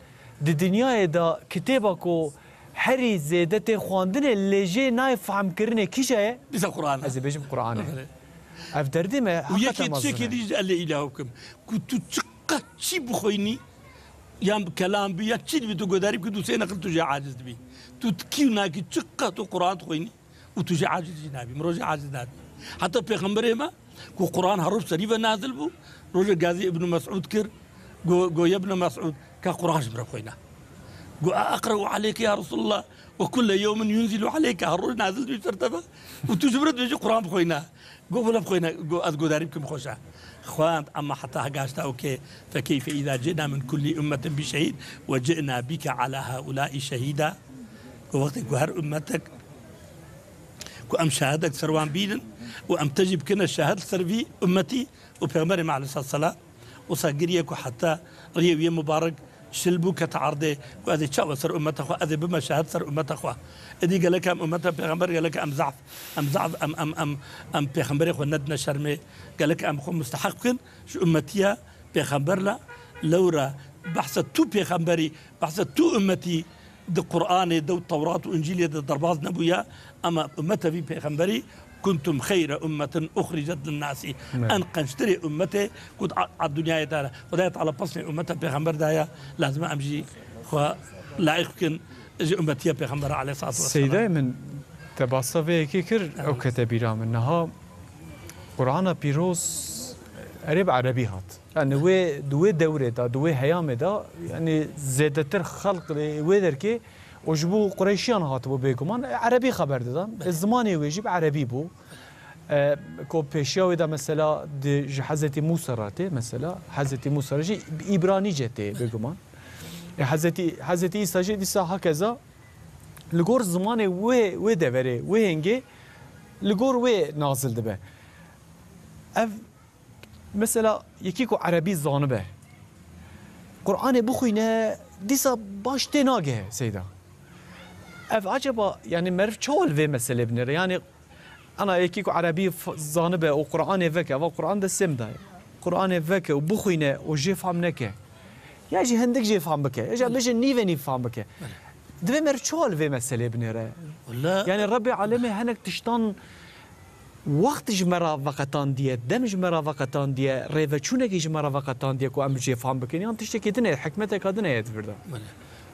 di dinyayê de kitêba ku herî zêde tê xwendinê lê jê nayê fehmkirinê kîja ye? Dîsa Quran e. Ez ê bêjim Quran e. Belê. Ev derdê me û heqeta yekê mezin tiştekê e. Dî ji elê îlaho bikim. Ku tu çiqas çî bixwînî, yan kelam bî, ya çi dibî, tu guhdarî bikî, tu sê neqil tu jê aciz dibî. Tu dikî û nakî çiqas tu Quran dixwînî û tu jê aciz jî nabî. Mirov jê aciz nabî. Heta pêxemberê me ku Quran her roj serî ve nazil bû, rojek gazî Ibn Mesûd kir, go, go, "Ya Ibn Mesûd, ka Quran ji min re bixwîne." Go, "A eqre'u aleyke ya Resulallah, ve kulle yewmin yunzilu aleyke." Her roj nazil dibî ser te ve û tu ji min re dibêjî Quran bixwîne. Go, "Wele bixwîne." Go, "Ez guhdarî bikim, xweş e." Xwend, emma heta hegahişta û ke, "Fekeyfe îza ci'na min kullî ummetin bi şehîd ve ci'na bike ala haulai şehîda." Go, wextê ku her ummetek ku em şahidek ser wan bînin û em te jî bikine şahid ser vî ummetî û Pêxemberê me aleyhisselam, wisa giriye ku heta riyê wî yê mubarek şil bû, kete erdê, ku ez ê çawa ser ummeta xwe, ez ê bime şahid ser ummeta xwe. Êdî gelek em ummeta Pêxember, gelek em zaf, em zaf, em, em, em, em Pêxemberê xwe nedine şermê, gelek em xwe musteheq bikin ji ummetiya Pêxember la, lewra behsa tu Pêxemberî, behsa tu ummetî di Quranê de û Tewrat û Încîlê de derbas nebûye, ama ummeta vî Pêxemberî, "Kuntum xeyre ummetin uxricet linnasî." Evet. En qençtirê ummetê ku di a, a dinyayê de hene. Xwedaya Teala pesnê ummeta Pêxember daye, lazim e em jî xwe layiq bikin ji ummetiya Pêxember aleyhissalatu vesselam. Seydayê min, te basa vê yekê kir, Evet. ew kete bîra min. Niha Qur'ana Pîroz erê bi erebî hat. Yani wê, di wê dewrê de, di wê heyamê de, yani zêdetir xelq lê wê derkê û ji bo Qureyşiyan hatibû bêguman, e, erebî xeber didan. E, zimanê wê jî bi erebî bû. E, ku pêşiya wê de mesela di, ji Hezretî Musa re tê, mesela Hezretî Musa re jî Îbranîce tê bêguman. E, Hezretî, Hezretî Îsa jî dîsa hakeza li gor zimanê wê, wê deverê, wê hêngê li gor wê nazil dibe. Ev mesela yekî ku erebî zanibe, Qur'anê bixwîne, dîsa baş tê nagehe Seyda. Ev acaba, yani meriv çawa li vê meselê binêre? Yani ana yekî ku erebî f-, zanibe û Qur'anê veke, eva Qur'an destê min de ye. Qur'anê veke û bixwîne û jê fam neke. Ya jî hindik jê fam bike. Ya jî bêje nîve nîv fam bike. Divê meriv çawa li vê meselê binêre? Wala Yani Rebbê Alemê hinek tiştan wext ji me re veqetandiye, dem ji me re veqetandiye, rêveçûnekî ji me re veqetandiye ku em jê fam bikin. Yan tiştekî din e, hikmeteka din e di vir de. Belê.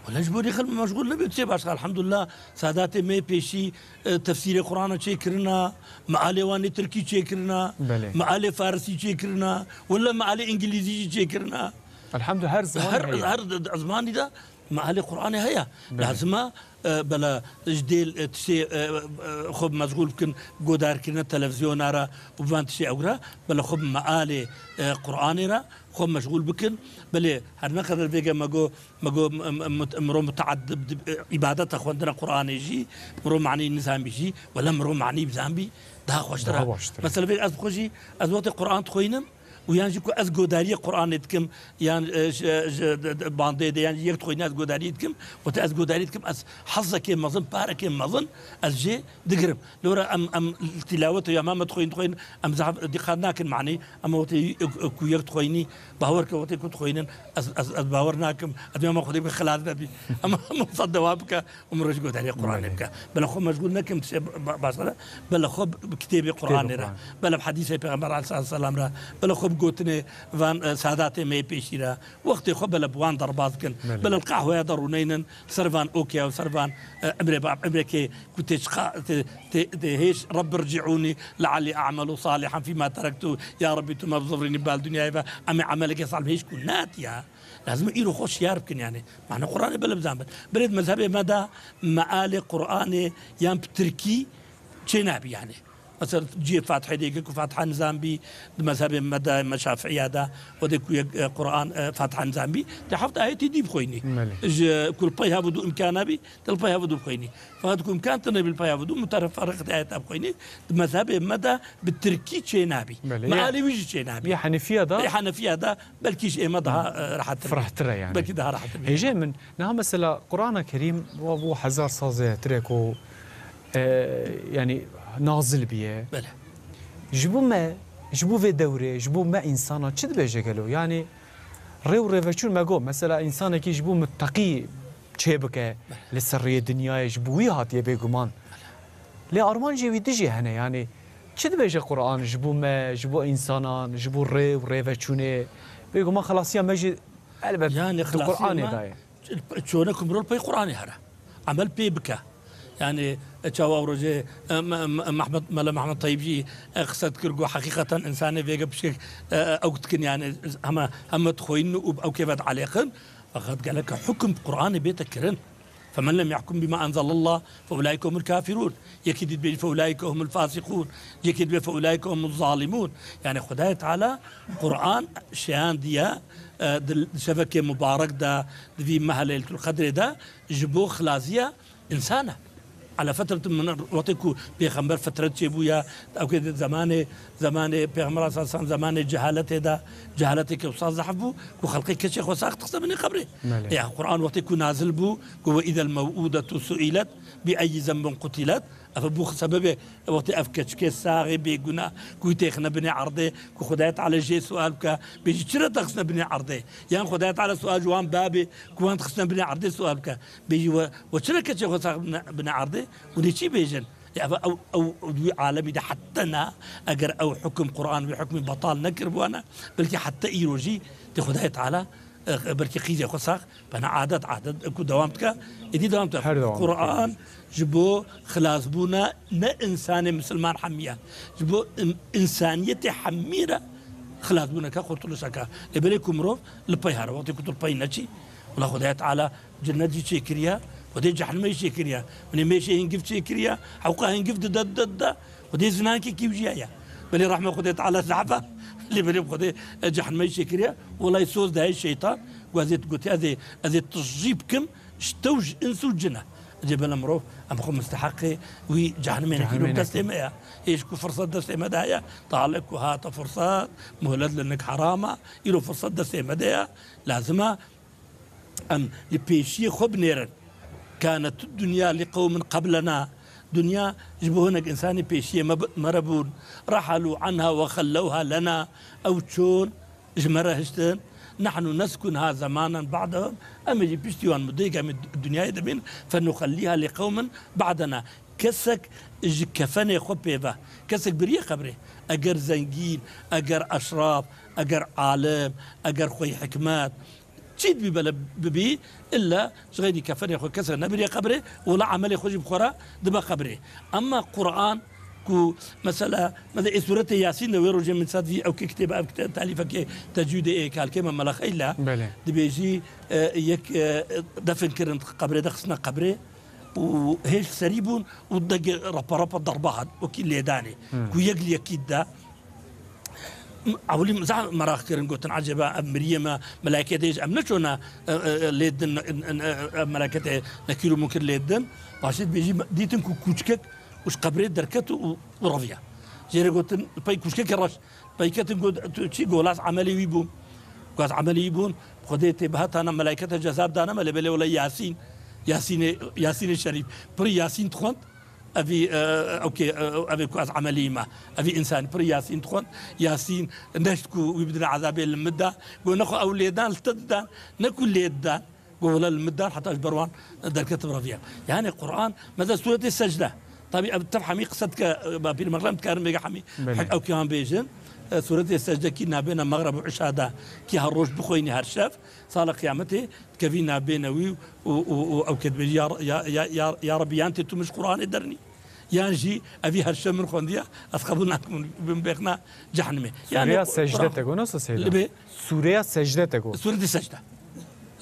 Wala ji bo rê xelk meşgûl nebe, tiştê başka. Elhamdulillah, sadatê me pêşî, e, tefsîrê Qur'ana çêkirina, mealê wan ê tirkî çêkirina, Belê. mealê farisî çêkirina, wala mealê îngilîzî jî çêkirina. Elhamdulillah, her zimanê Her, heye. her d-, d-, zimanî de mealê Qur'anê heye. Belê. Lazim e, e, bela ji dêl, e, tiştê, e, e, xwe meşgûl bikin, godarkirina televizyona re û van tiştê ew re, bela xwe bi mealê, e, Qur'anê re xwe meşgûl bikin. Belê her ne qeder vêge me got, me got, m-, m-, mut-, miro muteedib dib-, e, îbadeta xwendina Qur'anê jî, miro manî nizanbî jî, wela miro manî bizanbî daha xweştir e. Daha baştir e. Mesela vê ez xwe jî, ez wextê Qur'an dixwînim, û yan jî ku ez godariyê Qur'anê dikim, yan, e, ji, ji, de, de, bandê de, yan jî yek dixwîne ez godariyê dikim, wextê ez godariyê dikim, ez hezekê mezin, parekê mezin ez jê digirim. Lora em, em tilawet ya me, me dixwîn, dixwîn, em zehf dîqat nakin manî, em wextê ku yek dixwînî, bawer ke wextê ku dixwînin, ez, ez, ez bawer nakim, ez dema Xwedê bike xilas nebî. Em, em wisa dewa bike. Û min roj godariyê Qur'anê Belê. bike. Bela xwe meşgûl nekim tiştê ba-, ba-, başka de. Bela xwe bi kitêbê Qur'anê re. Qur'an. Bela bi hedîsê Pêxember aleyhissalatu vesselam re. Bela xwe bi gotinê van, e, sadatê me yê pêşî re. Wextê xwe bela bi wan derbas kin. Belê. Bela li qehweya de rûneynin. Ser van okeya û ser van, e, emrê bab, emrê kê ku tê çiqa, tê, tê, tê hêj, Rabbi rci'ûnî le'ellî a'melu salihan fîma terektu. Ya Rabbî tu me bizirînî bal dinyayê ve. Em ê emeleke salih hêj ku natiya. Lazim e îro xwe şiyar bikin yani. Mane Qur'anê bela bizanbin. Belê di mezhebê me de mealê Qur'anê yan bi tirkî çênabî yani. Mesela cihê Fatihê de yekê ku Fatiha nizanbî, di mezhebê me de, me Şafi'iya de, wextê ku yek, e, Qur'an, e, Fatiha nizanbî, dê heft ayetî dî bixwînî. Belê. Ji ku li pey hev û du imkan hebî, dê li pey hev û du bixwînî. Fakat ku imkan tune bî li pey hev û du, muteferriqet ayeta bixwînî, di mezhebê me de bi tirkî çênabî. Belê. Mealê wî jî çênabî. Ya Henefiya de? Ya Henefiya de, belkî ji ême daha, e, rehettir. Firehtir e yani. Belkî daha rehettir. Hêjê min, niha mesela Qur'ana Kerîm wa bû hezar sal zêdetir e ku, e, yani nazil biye. Belê. Ji bo me, ji bo vê dewrê, ji bo me însana çi dibêje gelo? Yani rê û rêveçûn me got, mesela însanekî ji bo muteqî çê bike, Belê. li ser rêyê dinyayê ji bo wî hatiye bêguman. Lê armancê wî dijî hene, yani çi dibêje Qur'an ji bo me, ji bo însanan, ji bo rê û rêveçûnê? Bêguman xelasiya me jî elbet Yani di xelasiya Qur'anê me de ye. ç-, çone ku mirov pey Qur'anê here. Emel pê bike. Yani, e, çawa ew rojê, e, me-, me-, Mehmet, Mele Mehmet Tayîb jî, e, qise dikir, got, heqîqeten însanê vêge pişkek, e, e, ew dikin, yani, heme, heme dixweynin û ew kê ve dielêqin. Fakat gelek hukm bi Qur'anê bête kirin. فمن لم يحكم بما أنزل الله فأولئك هم الكافرون. Yekî dî dibêje فأولئك هم الفاسقون. Yekî dibê فأولئك هم الظالمون. Yani Xwedayê Teala Qur'an şeyandiye, e, di, di şevekê mubarek de, di vî meha Leyletul Qedrê de ji bo xilaziya însan e. Ala fetret min, wextê ku pêxember fetret çêbûye, ew kê di zemanê, zemanê Pêxember sallallahu aleyhi ve sellem zemanê cehaletê de, cehaletê ke wisa zehf bû, ku xelqê keçê xwe sax dixiste binê qebrê. Belê. Ya Qur'an wextê ku nazil bû, ku وإذا الموءودة سئلت بأي ذنب قتلت. Ev bû sebebê wextê ev keçikê saxê bêguna ku têxine binê erdê, ku Xwedayê Teala jê sual bike, bêjî çira te xistine binê erdê? Yan Xwedayê Teala sual ji wan babê ku wan dixistine binê erdê sual bike. Bêjî we, we çira keçê xwe sax bine, bine erdê? Û dê çi bêjin? Ya ev, ew, ew, ew di wî alemî de hette na, eger ew hukum Qur'an wî hukmî betal nekiribûane, belkî hette îro jî dê Xwedayê Teala, e, belkî qîzê xwe sax bene adet, adet ku dewam dike, êdî dewam dike. Her dewam dike. Qur'an ji bo xilasbûna ne însanê misilman hemiyan, ji bo in-, însaniyetê hemî re xilasbûneke, qurtuluşeke. Lê belê ku mirov li pey here, wextê ku tu li pey neçî, wela Xwedayê Teala Cinnet jî çêkiriye, Xwedê cehennemê jî çêkiriye. Hûn ê mêşê hingiv çêkiriye, hewqa hingiv dide, dide, dide. Xwedê zinankekî wî jî heye. Belê rehma Xwedê Teala zafa, lê belê Xwedê, e, cehenneme jî çêkiriye. Welay soz dayê şeytan, ku ez ê gotiye, ez ê, ez ê tijî bikim, ji tew ji ins û cin e. Ecê bela mirov, em xwe misteheqê wî cehennimê nekî, Cehennimê destê nekî. me ye. Êş ku firsat destê me de heye, talê ku hate firsat, muhlet li nik heram e, îro firsat destê me de ye. Lazim e em li pêşiyê xwe binêrin. Kanet dunya li qewmin qeblena. Dinya ji bo hinek însanê pêşiyê me bi-, me re bûn. Rehelû anha we xellewha lena. Ew çûn ji me re hiştin. Nehnu neskun ha zemanen ba'dehum. Em ê jî piştî wan mudeyek em ê dinyayê de bîn. Fenuxellîha li qewmin ba'dena. Kesek ji kefenê xwe pê ve. Kesek biriye qebrê. Eger zengîn, eger eşraf, eger alim, eger xwey hikmet, çî dibî bele bibî, illa ji xeyrî kefenê xwe kesek nebiriye qebrê, wela emelê xwe jî bi xwe re dibe qebrê. Emma Quran ku mesela, mesela ê sûretê Yasîn de wê rojê min sed vî ew kê kitêbe, ev kitê-, telîfekê tecwîdê ê kalkê me Mela Xeyla Belê. dibêjî, e, yek, e, defin kirin qebrê de xistine qebrê û hêj serî bûn û degê rapa rapa derba hat, wekî lêdanê. Hmm. Ku yek li yekî de Ewilî zaf meraq kirin, gotin, "Ecêba, ev miriyê me, melekê dê ji em neçûne, e, e, e, lê din, e, e, e, meleketê Nekîr û Munkir lê din?" Paşê dibêjî, dîtin ku kûçkek û ji qebrê derket û, û reviya. Jê re gotin, pey kûçkekê reş, pey ketin got, "Tu çi?" Got, "Wela ez emelê wî bûm." Got, "Ez emelê wî bûm, Xwedê tê bihetana melekete cezab dane me, lê belê wela Yasîn, Yasînê, Yasînê Şerîf, pirî Yasîn dixwend." Evî, e, ew kê, e, evê ku ez emelî me. Evî însanî pir Yasîn dixwend. Yasîn neşt ku wî bidine ezabê li min de. Got, "Nexwe ew lê dan, li te didan, ne ku lê didan." Got, "Wela li min dan, heta ji ber wan derketim reviya." Yani Quran, mesela Sûretê Secde. Tabî ev tev hemî qise dike, e, ba pîr mexrem dikarin vêga hemî Belê. hek ew kê wan bêjin. E, Sûretê Secde kî nabêne mexreb û îşa de, kî her roj bixwînî her şev, sala qiyametê dikevî nabêne wî û, û, û ew kê dibêjî, "Ya, ya, ya, ya, ya Rebî, yan tê tu min ji Qur'anê dernî, yan jî evî her şev min xwendiye, ez qebûl nakim, bin bêxna cehenimê." Yani Sûreya Secde Qur'an te got, nasıl Seyda? Libê Sûreya Secde te got. Sûretê Secde.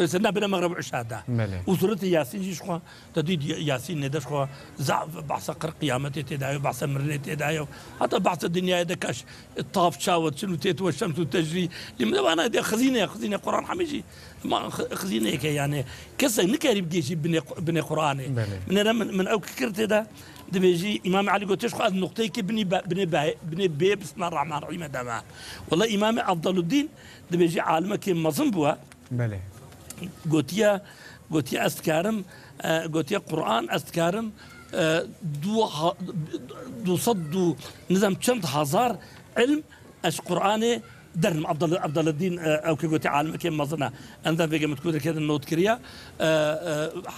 Êse nabêne mexreb û îşa de. Belê. Û Sûretê Yasîn jî ji xwe, te dît Ya-, Yasîn nêde ji xwe zaf behsa qir qiyametê tê de ye, behsa mirinê tê de ye. Heta behsa dinyayê de kaş tav çawa çin û tê tu şems û tecrî. Lê min de vana de xizîne ye, xizîne Qur'an hemî jî Ma xi-, xizîneyeke, yani, kesek nikarî bigêjî binê, binê Qur'anê. Belê. Min ere min, min ew kir tê de, dibêjî, Îmam Elî gotiye, "Xwe ez nuqteyekê binî be-, binê be-, binê bê Bismillahirrahmanirrahîmê de me." Wela Îmam Efdaluddîn dibêjî alimekê mezin bûye. Belê. Gotiye, gotiye, "Ez dikarim, e, gotiye, Qur'an, ez dikarim, e, du ha-, du sed du, nizam çend hazar ilm ez Qur'anê dernim." Abdal-, Abdaleddin, e, ew ke gotî alimekê mezin e. Em de vêge min ku derketin not kiriye. E, e,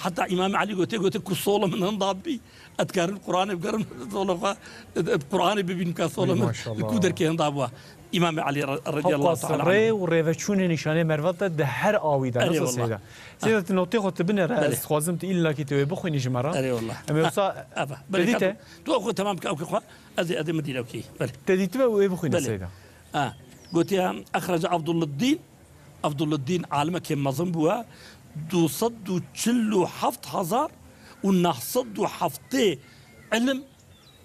heta Îmam Elî gotiye, gotiye ku sola min hinda bî, ez dikarim Qur'anê bigerim, sola xwe, e, Qur'anê bibînim ka sola Ey, min maşallah. ku derkê hinda bû. Îmam Elî re-, radiyallahu Hewqas teala rê anhu. û rêveçûnê nîşanê mervat de di her awî de. Erê Nasıl wallah. Seyda? Seyda, tu notê xwe tu binêre, Belê. ez dixwazim tu îlla ki tu wê bixwînî ji me re. Erê wallah. Em ê wisa Eva, belê, Te dîte? tu, tu xwe temam bike, ew ki xwe. Ez ê, ez ê min dîre, okey. Belê. Te dîtibe û ê bixwîne Belê. Seyda. Ha. Gotiye, Exrece Abdulleddin, Abdulleddin alimekê mezin bûye, du sed û çil û heft hezar û neh sed û heftê ilim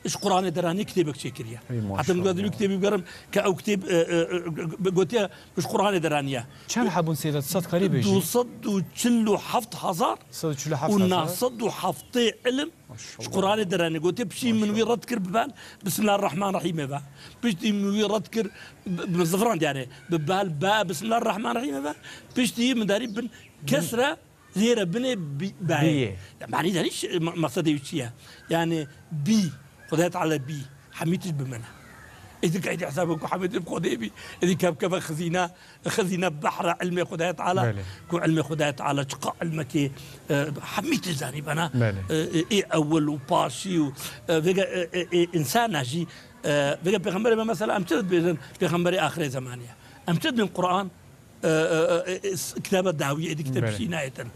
ji Qur'anê deranî kitêbek çêkiriye. Ey, Heta min maşallah. gotiye, kitêbî bigerim, ke ew kitêb, e, e, e, gotiye, ji Qur'anê deraniye. Çend hebûn Seyda, tu sed karî bêjî? Du sed û çil û heft hezar Sed û çil û heft û hezar. neh sed û heftê ilim Maşallah. Ji Qur'anê derane. Gotiye, piştî min wî Maşallah. red kir, bi ben Bismillahirrahmanirrahîmê ve. Piştî min wî red kir, bi, bi zifrand yani. Bi bel be Bismillahirrahmanirrahîmê ve. Piştî min darî bin kesre zêre binê bi-, be. Biyê. Ya, manî darî ş-, ma-, maqsedê wî çi ye? Yani bî, Xwedayê Teala bî. Hemî tişt bi min e. Êdî kaydî hesabê ku hemî tişt bi Xwedê bî. Êdî kevkeve xizîne. Xizîne behra ilmê Xwedayê Teala, Belê. ku ilmê Xwedayê Teala çiqa ilmekê, e, hemî tişt zanî bana, Belê. e, e, ê ewil û paşî û, e, vêga, e, e, e, însana jî, e, vêga pêxemberê me mesela em çi dibêjin pêxemberê axirê zemanî ye. Em çi dibên Qur'an, e, e, e, e, s-, kitaba dawî êdî kitêb Belê. şî nayêtin.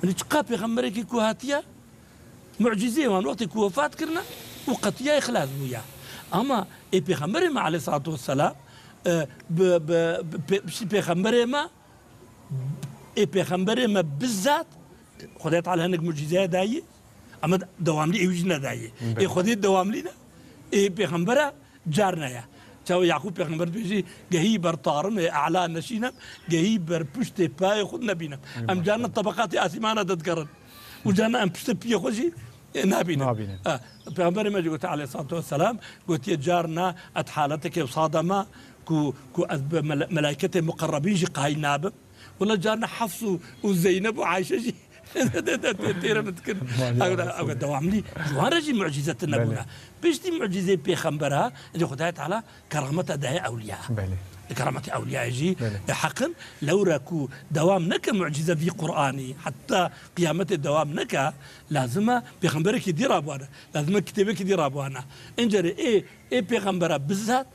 Min çiqa pêxemberekî ku hatiye, Mucîzeyê wan wextê ku wefat kirine û qetiya xilas bûye. Ama ê Pêxemberê me aleyhissalatu vesselam, e, bi, bi, bi pê-, piştî Pêxemberê me, ê Pêxemberê me bizzat Xwedê Teala hinek mucîzeye dayî, ama dewamlî êwî jî nedayî. Ê Belê. Xwedê dewamlî ne. Ê pêxembera carna ye. Çawa Yaqûb pêxember dibêjî, gehî ber tarimê ela neşînim, gehî ber piştê payê xwe nebînim. Ê Em carna maşallah. Tebeqatê asîmana de digerin. Û carna em piştê piyê xwe jî, e, nabînin. Nabînin. Ha, Pêxemberê me jî gote aleyhissalatu vesselam, gotiye, carna ez haletekê wisa de me ku, ku ez bi mele-, melayketê muqerrebîn jî qayîl nabim. Wela carna Hefs û, û Zeyneb û Ayşe jî tê-, tê-, têre min dikin. Malî Ew, Allah ew seni. Dewamlî ji wan re jî mucîze tune Belê. Bûne. Piştî mucîzeyê pêxembera, êdî Xwedayê Teala kerameta daye ewliya. Belê. Kerametê ewliyayê jî Belê. E, heq in, lewra ku dewam neke mucîze vî Qur'anî, heta qiyametê dewam neke, lazim e pêxemberekî dî rabûane, lazim e kitêbekî dî rabûane. Încerê ê, ê pêxembera bizat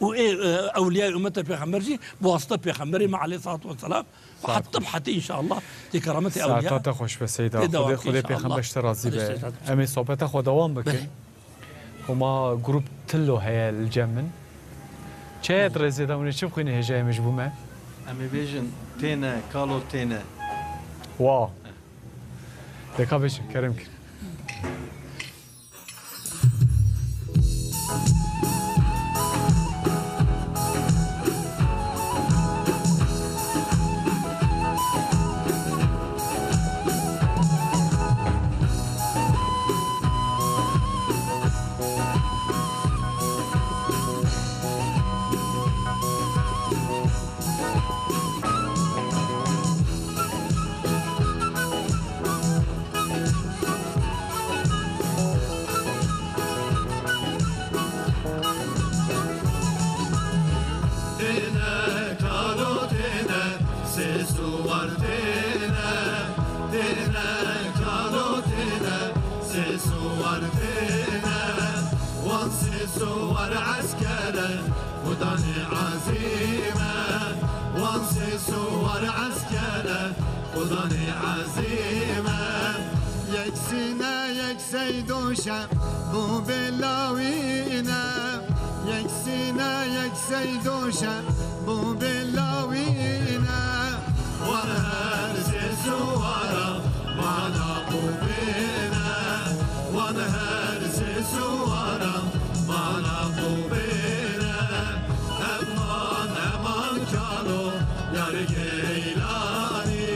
û ê, e, ewliyayê ummeta pêxember jî bi wasita pêxemberê me aleyhissalatu vesselam û Saet heta bi hetê înşallah tê kerametê ewliya Saeta te xweş be Seyda. Tê dewam Xwedê, ke Xwedê inşallah. Pêxember ji te razî be. Xwedê ji te razî. Em ê sohbeta xwe dewam bikin. Belê. Homa grup Tillo heye li cem min. Çi heye di rêzê de hûn ê çi bixwînin hêjayê min ji bo me? Em ê bêjin têne, kalo têne. Wa. Deka bêjin, kerem kir. Têne kalo têne, sê suwar têne. Têne kalo têne, sê suwar têne. Wan sê suwar eskere, xudanê ezîme. Wan sê suwar eskere, xudanê ezîme. Yek sîne, yek Seydo şe bo bê lawîne, yek sîne yek Seydo şe bo bê lawîne. Wan her sê suwara mala qûbêne, wan her sê suwara mala qûbêne. Eman, eman kalo yar Geylanî,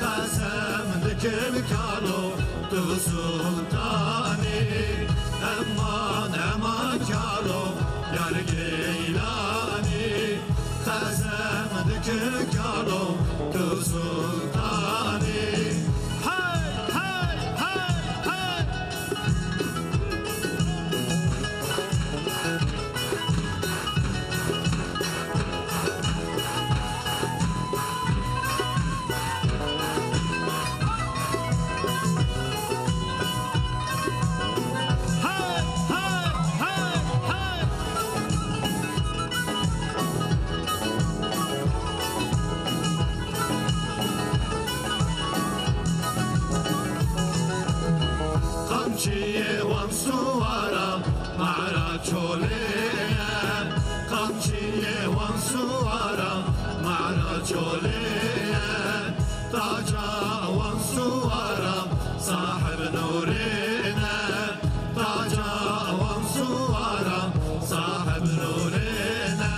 qesem dikim kalo tu sultanî, eman, eman kalo yar Geylanî, qesem dikim kalo tu sultanî. Hey, hey, hey, hey! Qamçiyê wan suwara Mara çolê ye, qamçiyê wan suwara, mara çolê ye. Taca wan suwara, sahib nûrê ne. Taca wan suwara, sahib nûrê ne.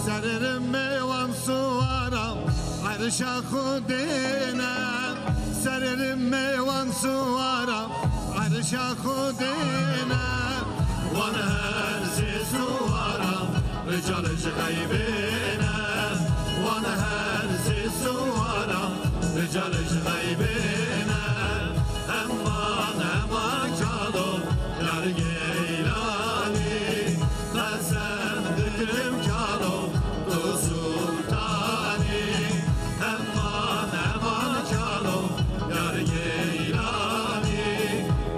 Serê rimê wan suwara, erşa Xwedê ne. Serê rimê wan suwara, Erşa Xwedê ne. Wan her sê suwara, rical ji xeybê ne. Wan her sê suwara, rical ji xeybê ne. Eman, eman kalo, yar Geylanî. Qesem dikim kalo, tu sultanî. Eman, eman kalo, yar Geylanî,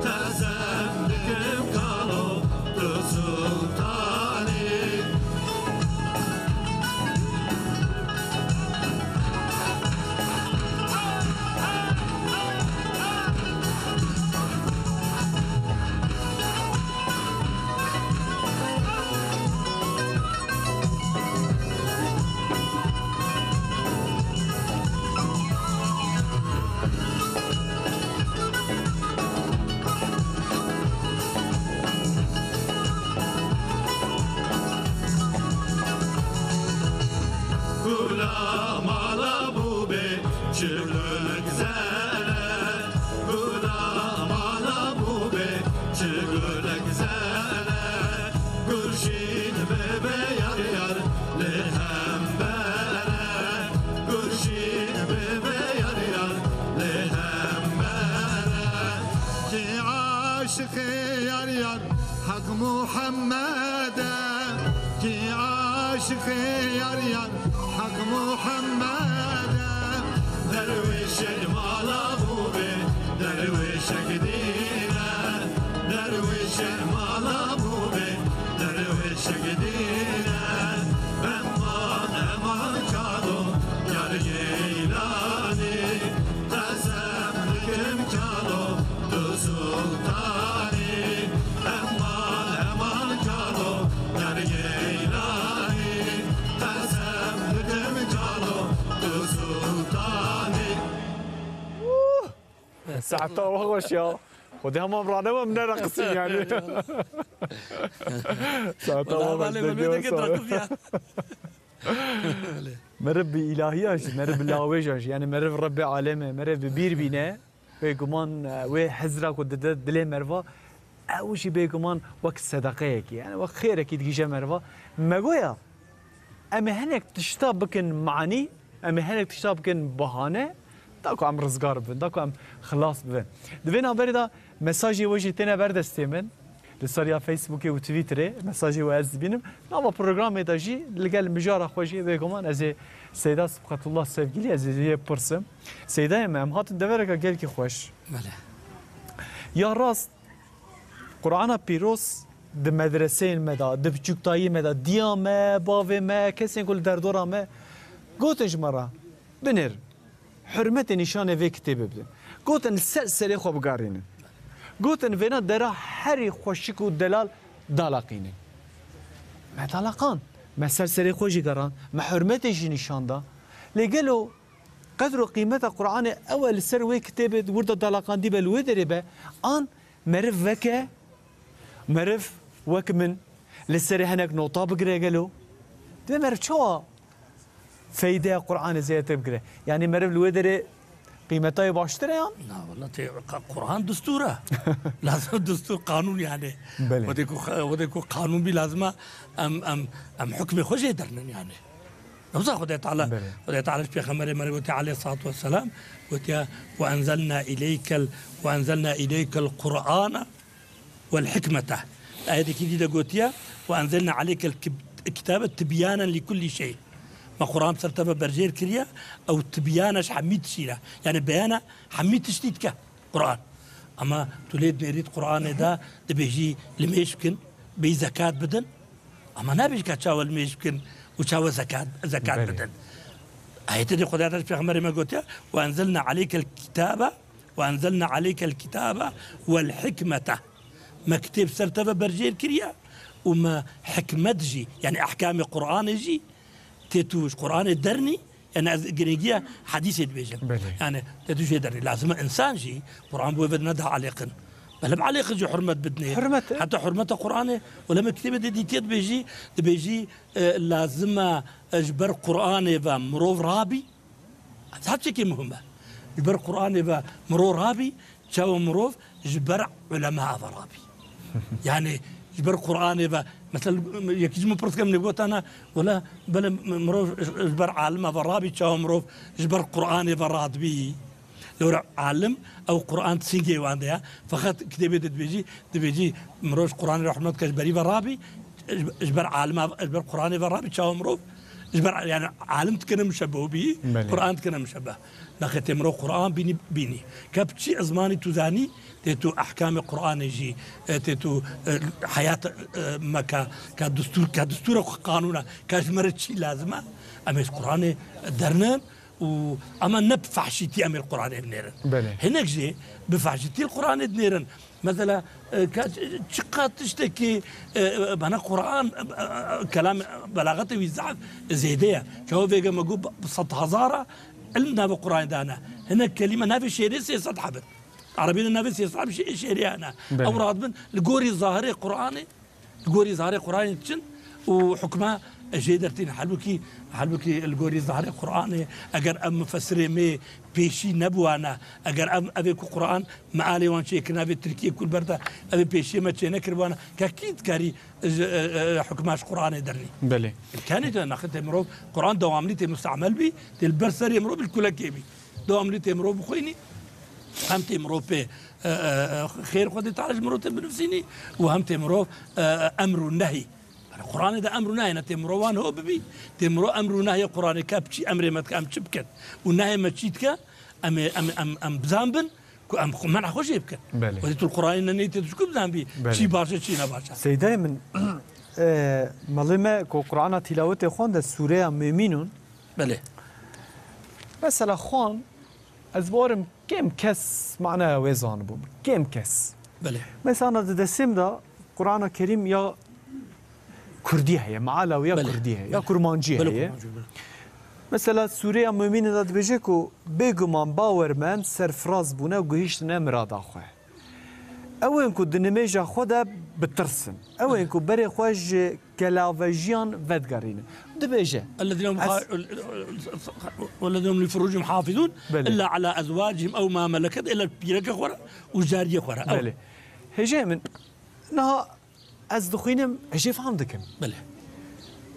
qesem dikim kalo, tu sultanî. Heq Muhemmede, kî aşiqê yar yar, Heq Muhemmede. Derwêşek mala bû bê, derwêşek dîne, derwêşek mala bû bê, derwêşek dîne. Eman, eman kalo, yar Geylanî, qesem dikim kalo, tu sultanî. Eman, eman kalo, yar Geylanî, qesem dikim kalo, tu sultanî. Saeta we xweş ya. Xwedê hema em ranebe em nereqisîn yani. Saeta we xweş, dengê we sağ. Meriv bi îlahiyan jî, meriv bi lawêjan jî, yani meriv Rebbê aleme, meriv bi bîr bîne, bêguman, e, wê hizra ku dide dilê meriva, ew jî bêguman wek sedeqeyekî, yani wek xêrekî digihîje meriva. Me goya, em ê hinek tişta bikin manî, em ê hinek tişta bikin bahane, da ku em rizgar bibin, da ku em xilas bibin. Di vê navberê de mesajê we jî têne ber destê min. Li ser ya Facebookê û Twitterê mesajê we ez dibînim. Nava programê de jî li gel mijara xwe jî bêguman ez ê Seyda Sibxetullah Sevgilî ez ê jê bipirsim. Seydayê me, em hatin devereke gelkî xweş. Belê. Ya rast, Qur'ana Pîroz di medreseyên me de, di biçûktayî me de, diya me, bavê me, kesên ku li derdora me, gotin ji me re, binêr, hurmetê nîşanê vê kitêbê bidin. Gotin, li ser serê xwe bigarînin. Gotin, vêna dera herî xweşik û delal dalaqînin. Me dalaqand, me ser serê xwe jî gerand, me hurmetê jî nîşan da. Lê gelo qedr û qîmeta Qur'anê ew e li ser wê kitêbê di wir de dalaqandî be, li wê derê be, an meriv veke, meriv wek min li serê hinek nota bigire gelo? Divê meriv çawa feydeya Qur'anê zêdetir bigire? Yanî meriv li wê derê qîmeta wê baştir e yan? Na, wela tê, qa-, Qur'an distûr e. Lazim distûr, qanûn yani. Belê. Wedê ku, wedê ku qanûn bî lazim e em, em, em hukmê xwe jê dernin yani. Yoksa Xwedê Teala, Belê. Xwedê Teala ji Pêxemberê me re gotiye aleyhissalatu vesselam, gotiye, "Ve enzelna ileykel, ve enzelna ileykel Qur'ana vel hikmete." Ayetê kî dî de gotiye, "Ve enzelna aleykel kib-, kitabe tibyanen li kulli şey." Me Qur'an ser te ve berjêr kiriye, ew tibyana ji hemî tiştî re. Yani beyana hemî tiştî dike. Qur'an. Ama tu lê dinêrî di Qur'anê de dibêjî limêj bikin, bêyî zekat bidin. Ama nabêjî ka çawa limêj bikin û çawa zekat, zekat Belê. Bidin. Ayetê de Xwedê Teala Pêxemberê me gotiye, "Ve enzelna aleykel kitabe, ve enzelna aleykel kitabe vel hikmete." Me kitêb ser te ve berjêr kiriye û me hikmet jî, yani ehkamê Qur'anê jî tê tu ji Qur'anê dernî, yani ez girêngiya hedîsê dibêjim. Belê. Yani tê tu jê dernî. Lazim e insan jî Qur'an bi wê ve neda alêqin. Belê bi alêqin jî hurmet bidinê. Hurmet e. Heta hurmeta Qur'anê, wela me kitêbê de dîtiye dibêjî, dibêjî, e, lazim e, e, ji ber Qur'anê ve mirov rabî. Zaf çekê muhim e. Ji ber Qur'anê ve mirov rabî, çawa mirov ji ber ulema ve rabî. Yani ji ber Qur'anê ve, mesela yekî ji min pirs kir, min gotana, wela belê mirov ji ber alima ve rabî, çawa mirov ji ber Qur'anê ve radibî. Lewra alim ew Qur'an singê wan de ya. Feqet kitêbê de dibêjî, dibêjî mirov ji Qur'anê re hurmet ke ji berî ve rabî, ji, ji ber alima, ji ber Qur'anê ve rabî, çawa mirov ji ber, yani alim dikene muşebbeh bî, Belê. Qur'an dikene muşebbeh. Nexê tê mirov Qur'an bînî, bînî. Ke bi çi ezmanî tu zanî, tê tu ehkamê Qur'anê jî, e, tê tu, e, heyat, e, me ka, ka destûr, ka destûra xwe qanûna, ka ji me re çi lazim e, em ê ji Qur'anê dernin û ama ne bi fahşîtî em ê li Qur'anê binêrin. Belê. Hinek jî bi fahşîtî li Qur'anê dinêrin. Mesela, e, ka, çiqas tiştekî, e, e, bana Qur'an, e, e, kelam, belaxetê wî zaf zêde ye. Çawa vêga me got bi sed hezara ilm navê Qur'anê dane. Hinek kelîme navê şêrê sê sed heb in. Erebî de navê sê sed heb şê-, şêrê hene. Belê. Ew radibin li gorî zahirê Qur'anê, li gorî zahirê Qur'anê diçin û hukma jê dertîn. Halbukî, halbukî li gorî zahirê Qur'anê eger ev mufessirê me pêşî nebûana, eger ev, evê ku Qur'an mealê wan çêkirina vê Tirkiyê ku li ber de evê pêşiyê me çênekiribûana, ka kî dikarî ji, e, e, hukma ji Qur'anê dernî? Belê. Îmkanê de nexitê mirov Qur'an dewamlî tê mustemel bî, tê li ber serê mirov bî, li kulekê bî. Dewamlî tê mirov bixwînî. Hem tê mirov pê, e, e, e, xêr Xwedê Teala ji mirov tê binivîsînî û hem tê mirov, e, e, emr û nehî. Yanî Qur'anê de emr û nehî ne, tê mirov wan ho bibî, tê mirov emr û nehî Qur'anê ke bi çi emrê me dike, em çi bikin û nehê me çi dike, em ê, em, em, em bizan bin ku em xwe, mena xwe jê bikin. Belê. Wextê tu Qur'anê ne neyê tê tu ji ku bizan bî, Belê. Çi baş e, çi ne baş e. Seydayê min, e, melê me ku Qur'ana tîlawetê xwend de sûreya Mumînûn. Belê. Mesela xwan, ez bawerim kêm kes manaya wê zanibû. Kêm kes. Belê. Mesela di destê min de Qur'ana Kerîm ya Kurdî heye, meala wê ya Belê. Kurdî heye, ya Belê. Kurmancî Belê, heye. Kurmancî, belê. Mesela sûreya Mumînê de dibêje ku bêguman bawermend serfiraz bûne û gihîştine mirada xwe. Ew ên ku di nimêja xwe de bitirsin. Ew ên ku berê xwe ji kelavejiyan vedigerînin. Dibêje, الذين هم Ez- خا-، والذين هم لفروجهم حافظون Belê. إلا على أزواجهم أو ما ملكت إلا pîreke xwe re û cariyê xwe re. Ew. Belê. Hêjê min, niha ez dixwînim, ez jê fam dikim. Belê.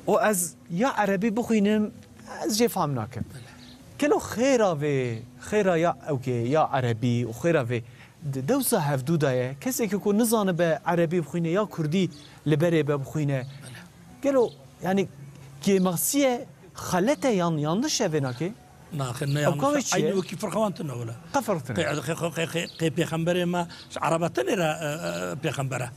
Û ez ya erebî bixwînim, ez jê fam nakim. Belê. Gelo xêra vê, xêra ya ewkê, ya erebî û xêra vê di dewsa hevdû de ye? Kesekî ku nizanibe erebî bixwîne ya kurdî li berê be bixwîne. Belê. Gelo, yanî, kêmasî ye, xelet e yan yanlış e vê nakê? Naxir, ne Ew yanlış e. Kavê çi ye? Eynî wekî firqewan tune wele. Qe ferq tune. Qe, qe, qe, qe, qe, qe pêxemberê me ji Ereba tenê re, e, e, pêxember e.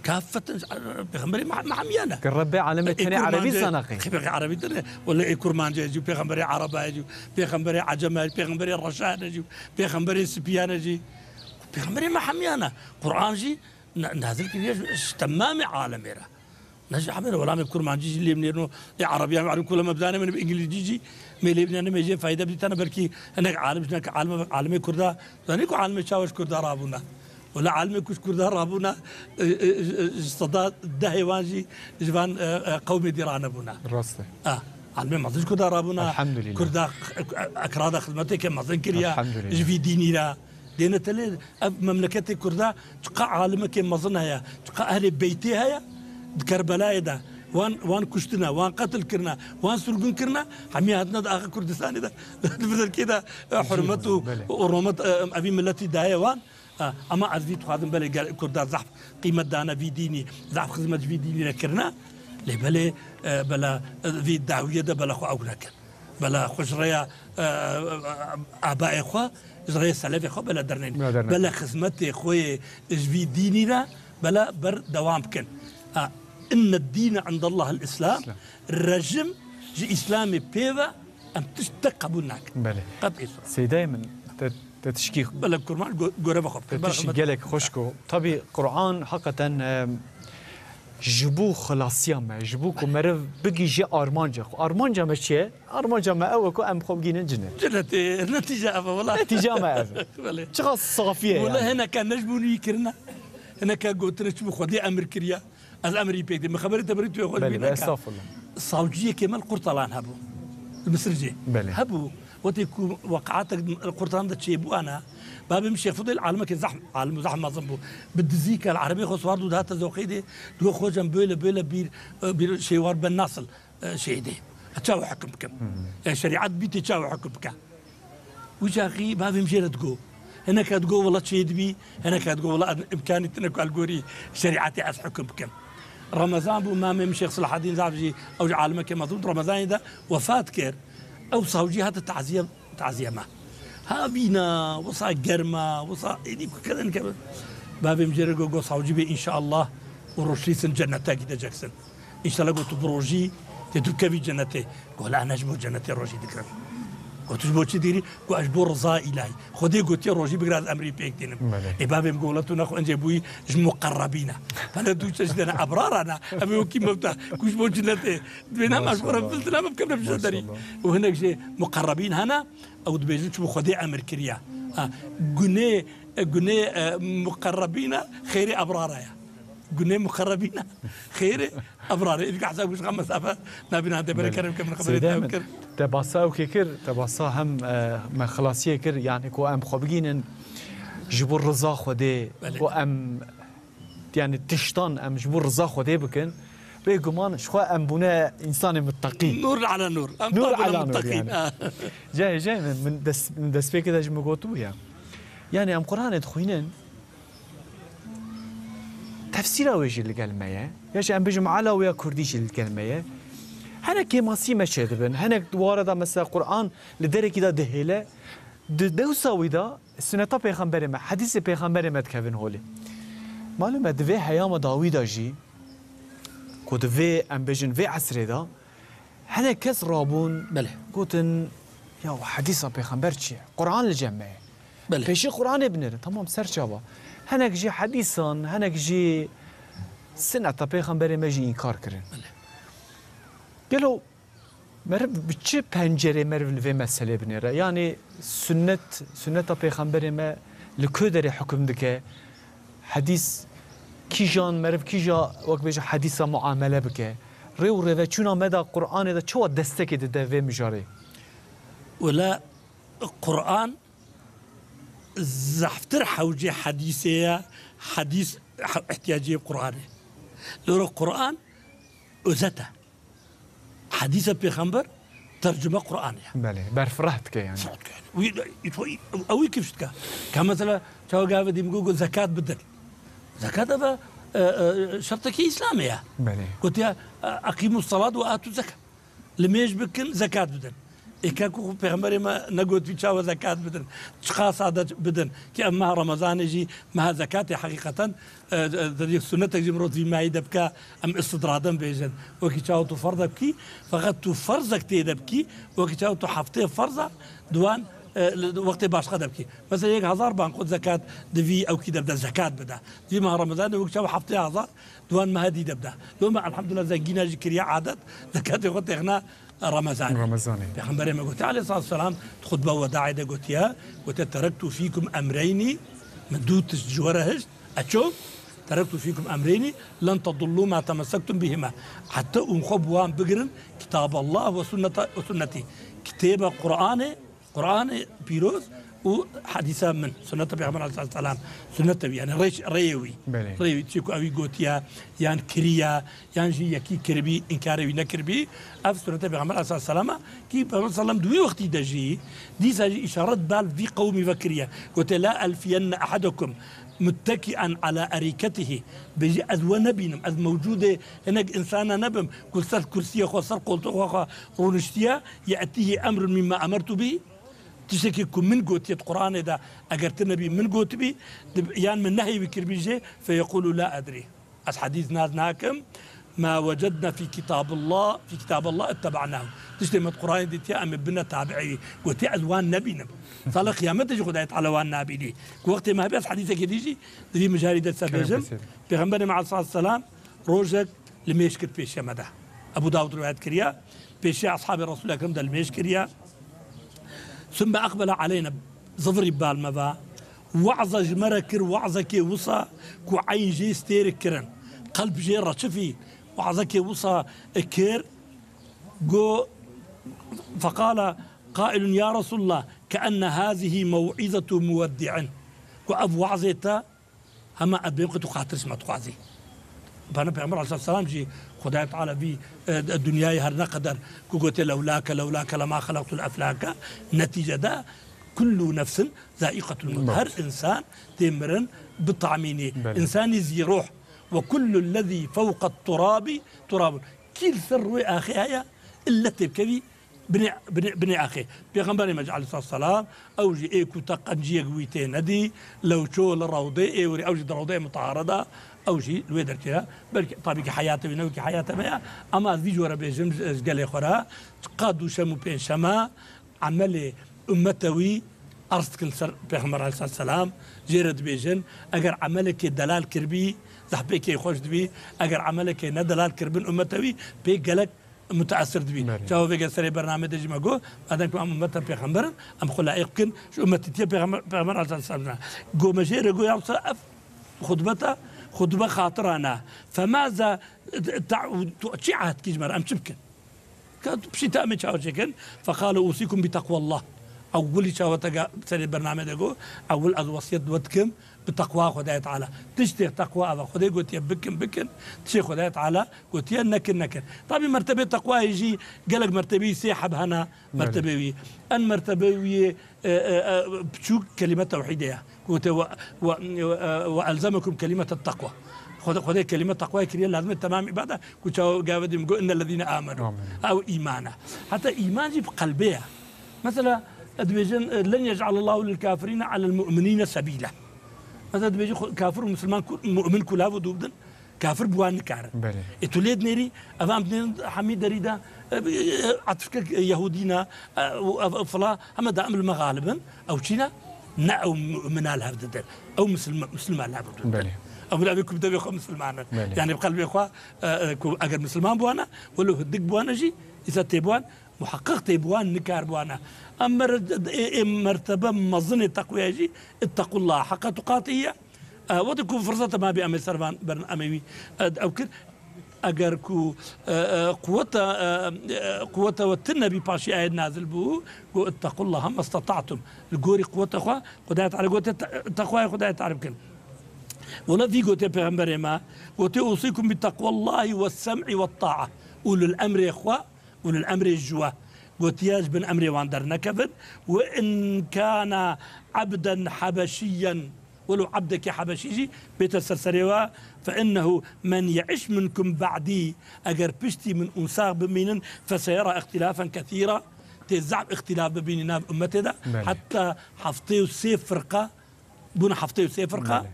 Kafetin ji, e, pêxemberê me, me hemiya ne. Ke Rebbê alemê Ê tenê Kurmancê, Erebî zana qey. Qe pêxê Erebî tenê. Wele ê Kurmancê jî, pêxemberê Ereba jî, pêxemberê Ecema jî, pêxemberê Reşa ne jî, pêxemberê Sipiya ne jî. Pêxemberê me hemiya ne. Qur'an jî na-, nazil kiriye ji, ji temamê alemê re. Ne ji Ehmed, welamê Kurmancî jî lê binêrin û ê Erebiya me, Ereb kula me bidane min, bi Îngilîzcî jî me lê binêrin, me jê fayde bidîtane, belkî hinek alim, hinek alim, alimê Kurda, zanî ku alimê çawa ji Kurda rabûne. Wela alimê ku ji Kurda rabûne, e, e, e, ji seda dehê wan jî ji van, e, e, qewmê dî ranebûne. Rast e. A, alimê mezin ji Kurda rabûne. Elhamdülillah. Kurda, e, e, ekrada xizmeteke mezin kiriye. Elhamdülillah. Ji vî dînî re. Dêne telê ev memleketê Kurda çiqa alimekê mezin heye, çiqa ehlê beytê heye di Kerbelayê de. Wan, wan kuştine, wan qetil kirine, wan sirgûn kirine, hemiya hatine di axa Kurdistanê de, di vê derkê de, e, hurmet û, Belê. Û hurmet, e, evî miletî daye wan. E, ama ez vî dixwazim belê gel-, Kurda zehf qîmet dane vî dînî, zehf xizmet ji vî dînî re kirine. Lê belê, e, bela, e, vî dawiyê de bela xwe ew nekin. Bela xwe ji rêya, e, e, abayê xwe, ji rêya selefê xwe bela dernên. Bela dernên. Bela xizmetê xwe yê ji vî dînî re bela berdewam bikin. Ha, inne dîne indallahil Îslam. Îslam. Rejim ji Îslamê pê ve em tişt te qebûl nakin. Belê. Qet êsra. Seydayê min, te, te tişkî Bela kurman go-, görev xwe bikin. Te Bela tişkî xizmet gelek xwe bikin. Xweş ku. Tabii Kur'an hakikaten, e, ji bo xelasiya me, ji bo ku meriv bigihîje armanca xwe. Armanca me çi ye? Armanca me ew e ku em xwe bigihînin cinet. Cinetê, netîce ev e, wela. Netîca me ev e. Belê. Çiqas safî ye Wela yani. Hineke ne ji bo wî kirine, hineke gotine çi bi Xwedê emir kiriye. Ez emrî pêk dî. Min xeberê te birî tu yê xwe ji Belê, wî be, neke. Estağfurullah. Savciyekê me li Qurtalan hebû. Li Misircê. Belê. Hebû. Wextê ku weqatek li Qurtalan de çêbûane, babê min Şêx Fudêl alimekê zehf, alim û zehf mezin bû. Bi dizî ke li erebê xwe siwar dû dihate zoqê dê, digot hocam böyle böyle bir, bir şey var, ben nasıl e, şeydê. Ez çawa hukm bikim? Hı hı. E, şerîet bî tê çawa hukm bike? Wî çaxî bavê min jê re digo. Hineke digo wela çê dibî, hineke digo wela imkanî tine ku el gorî şerîetê ez hukm bikim. Remezan bû, mamê min Şêx Silahedîn zaf jî, ew jî alimekê mezin bû, Remezanê de wefat kir. Ew savcî hate taziye, taziye me. Havîna, wisa germa, wisa êdî ku kedin ke. Bavê min jê re go, go savcî bê înşallah û roşlîsin cennete gideceksin. Înşallah got, tu bi rojî tê tu kevî cenetê. Got, la ne ji bo cenetê rojî digirim. Got, tu ji bo çi digirî? Got, ez ji bo riza îlahî. Xwedê gotiye rojî bigire, ez emrî pêk dînim. Belê. Ê bavê min got, wela tu nexwe encê bûyî ji muqerrebîn e. Pele tu çeş dene ebrara ne. Ev ê wekî mewta. Ku ji bo cenetê. Dibê nema ji xwe re Maşallah. Bil dina me bikevne pişte derî. Maşallah. Û hinek jê muqerrebîn hene. Ew dibêjin çi bo Xwedê emir kiriye. Ha, gunê, gunê, e, muqerrebîn e, xêrê ebrara ye. Gunê muqerrebîn e, xêrê ebrarê. Êdî hesab ku ji xwe mesafe nabîne, hande bere Belê. Kerem ke min xeberê Seyda te min, kir. Te basa ew kê kir, te basa hem, e, me xilasiyê kir, yani ku em xwe bigînin ji bo riza Xwedê, Belê. Ku em, yani tiştan em ji bo riza Xwedê bikin, bêguman ji xwe em bûne însanê muteqî. Nur ala nur. Em Nur tam bûne ala nur muteqîn. Yani. Ha. Cahê, cahê min, min dest, min destpêkê de ji min gotibû ya. Yani em Qur'anê dixwînin, tefsîra wê jî li gel me ye. Ya jî em bêjim ala wê ya kurdî jî li gel me ye. Hinek kêmasî me çêdibin. Hinek di ware de mesela Qur'an li derekî de dihêle. Di dewsa wî de suneta pêxemberê me, hedîsê pêxemberê me dikevin holê. Malûm e, di vê heyama dawî de jî, ku di vê, em bêjin, vê esrê de, hinek kes rabûn, Belê. gotin, "Ya hedîsa pêxember çi ye? Qur'an li cem me ye. Belê. Pêşî Qur'anê binêrin." Tamam, ser çava. Hinek jî hedîsan, hinek jî sineta pêxemberê me jî înkar kirin. Belê. Gelo meriv bi çi pencerê meriv li vê meselê binêre? Yani sunnet, sunneta pêxemberê me li ku derê hukm dike? Hedîs kîjan, meriv kîja, wek bêje, hedîsa muamele bike? Rê û rêveçûna me de Qur'anê de çawa destekê dide vê mijarê? Wela Qur'an zehftir hewcê hedîsê ye, hedîs he-, ihtiyacê Qur'anê. Lora Qur'an özet e. Hedîsa pêxember tercüme Qur'anê ye. Belê, berfireh dike yani. Wî, wî, ew wî kifş dike. Ka mesela çawa gave dî min got, got zekat bidin. Zekat eve, e, e, şertekî Îslamê ye. Belê. Gotiye, e, "Eqimus salat ve atu zekat." Limêj bikin, zekat bidin. Ê ka ku xwe pêxemberê me negotî çawa zekat bidin, çiqas sade bidin, ki em meha Remezanê jî meha zekatê heqîqeten, e, e, di sunetek jî mirov vî mehî de bike, em istidraden bêjin. Wekî çawa tu ferzek bikî, feqet tu ferzek tê de bikî, wekî çawa tu heftê ferza di wan, e, li wextê başqa de bikî. Mesela yek hezar banqot zekat di vî ewkî de bide, zekat bide. Di vî meha Remezanê wekî çawa heftê hezar di wan meha dî de bide. Loma elhamdulillah zengîna jî kiriye adet, zekatê xwe têxine Remezanê. Remezanê. Pêxemberê me gotiye aleyhissalatu vesselam, di xutbe wedaê de gotiye, gotiye, "Terektu fîkum emreyni", min du tişt ji we re hişt, eço, "Terektu fîkum emreyni, len tedillu ma temessektum bihima." Heta hûn xwe bi wan bigirin, Kitaballah ve sunneta, ve sunnetî. Kitêba Qur'anê, Qur'anê pîroz û hedîsa min, sunneta Pêxember aleyhissalatu vesselam, sunneta wî, yani rêş-, rêyê wî. Belê. Rêyê wî, çi ku ewî gotiye, yan kiriye, yan jî yekî kiribî, înkarê wî nekiribî. Ev sunetê Pêxember aleyhissalatu vesselam e, ki Pêxember sallam di wî wextî de jî, dîsa jî îşaret bal vî qewmî ve kiriye. Gote, "La elfiyenne ahadekum mutteki'en ala erîketihi." Bêjî, ez we nebînim, ez mewcûdê hinek însana nebim, ku ser kursiyê xwe, ser qoltuxa xwe rûniştiye, "Ye'tihi emrun mimma emertu bî." Tiştekî ku min gotiye di Qur'anê de, eger tu nebî min gotibî, di-, yan min nehyê wî kiribî jê, "Feyequlu la edrî." Ez hedîs nas nakim. "Ma wecedna fî kitabillah, fî kitabillah ittebe'nahu." Tiştê me di Qur'anê dîtiye, em ê bine tabi'î. Gotiye, "Ez wan nebînim." Sala qiyametê jî Xwedayê Teala wan nabînî. Ku wextê me hebe ez hedîsekê dî jî di vî mijarî de ser Kerem bêjim. Kesê. Pêxemberê me aleyhissalatu vesselam rojek limêj kir pêşiya me de. Ebu Dawud riwayet kiriye. Pêşiya ashabê Resul Ekrem de limêj kiriye. Sümme ekbele aleyna, zivirî bal me ve. Waza ji me re kir, wazekê wisa ku eyn jê stêrik kirin. Qelb jê reçifî. Wazekê wisa kir. Go, feqala qailun ya Resulallah, keenne hazihi mew'izetu muweddi'in. Ku ev wazê te Hema ez bêm qet û xatir ji me dixwazî. Bana Peyxember aleyhisselam jî Xwedayê Teala vî, e, dinyayê her ne qeder ku gotiye, "Lewlake, lewlake lema xelaqtul eflake." Netîcede kullu nefsin zaiqetul mewt. Mewt. Her însan tê mirin bitamînî. Belê. Însanî zî ruh. "Ve kullu lezî fewqet turabi turabun." Kî li ser rûyê axê heye, ille tê bikevî binê, binê, binê axê. Pêxemberê me aleyhisselam, ew jî ê ku te qenciyek wî tê nedî, lewço li rewdê ê wirî, ew jî di rewdeyê mutahare de, ew jî li wê derkê ye. Belkî, tabî ki heyata wî ne wekî heyata me ye, ama ez vî jor e bêjim ji, ji gelê xwe re, çiqas dûşem û pêncşeme emelê ummeta wî erz dikin li ser Pêxember aleyhisselam, jê re dibêjin, eger emelekê delal kiribî, zehpêkê xweş dibî, eger emelekê ne delal kiribin ummeta wî, pê gelek muteesir dibî. Belê. Çawa vêga serê bernamê de jî me got, madem ku em ummeta pêxember in, em xwe layiq bikin ji ummetîtiya pêxember, pêxember aleyhisselam re. Got me jê re got, ya wisa ev xutbeta, xutbe xatirane. Femaza ta-, tu çi ehd kî ji me re, em çi bikin? Ka tu piştî te em ê çawa çêkin? Feqale usîkum bi teqwallah. Ewilî çawa te ga-, serê bernamê de got, ewil ez wesiyet we dikim, Bi teqwa Xwedayê Teala. Tiştê teqwa ev e. Xwedê gotiye bikin, bikin. Tiştê Xwedayê Teala gotiye nekin, nekin. Tabî mertebê teqwayê jî gelek mertebî sê heb hene. Belê. Mertebê wî. En mertebe wî, e, e, e, piçûk kelîme tewhîdê ye. Gote we, we, e, we elzemekum kelimete teqwa. Xwedê, Xwedê kelîme teqwayê kiriye lazimê temam îbada. Ku çawa gavê din go innellezîne amenu. Amin. Ew îman e. Heta îman jî bi qelbê ye. Mesela, dibêjin, "Len yec'alallahu lil kafirîne alel mu'minîne sebîla." Mesela, dibêjin, xwe-, kafir û misilman ku, mu'min ku lav û dû bidin, kafir bi wan nikarin. Belê. Ê tu lê dinêrî, ev em dinêrin hemî derî de, e, e, etifke Yehûdî ne, e, û ev, ev fila, heme daim li me xalib in. Ew çî ne? Ne ew mu'mina li hev didin. Ew misilma, misilma li hev didin. Belê. Ew bila bê ku bi devê xwe misilman in. Belê. Yani bi qelbê xwe, e, e, ku eger misilman bi wan e, welo hindik bi wan e jî, îsa tê bi wan, muheqeq tê bi wan, nikar bi wan e. Em mer-, ê, ê mertebe mezinê teqweyê jî, ittekullaha heqqa tuqatihî ye. E, wextê ku firseta me bî em ê ser van berin, em ê wî, e, ew kir. Eger ku, e, e, quweta, e, e, quweta we tune bî paşî ayet nazil bû, got, "Ittekullaha mastata'tum." Li gorî quweta xwe, Xwedayê Teala gote, te-, teqwayê Xwedayê Teala bikin. Wela vî gote Pêxemberê me, gote, "Usîkum bi teqwallahi ve sem'i ve ta'a." Ulul emrê xwe, ulul emrê ji we. Gotiye, ji bin emrê wan dernekevin. "Ve in kana abden habeşiyyen." Welo ebdekî hebeşî jî bête ser serê we, "Fe innehu men ye'iş minkum ba'dî", eger piştî min û sax bimînin, "feseyera îxtîlafen kesîra", tê zehf îxtîlaf bibînî nav ummetê de, Belê. heta heftê û sê firqa, bûne heftê û sê firqa, Belê.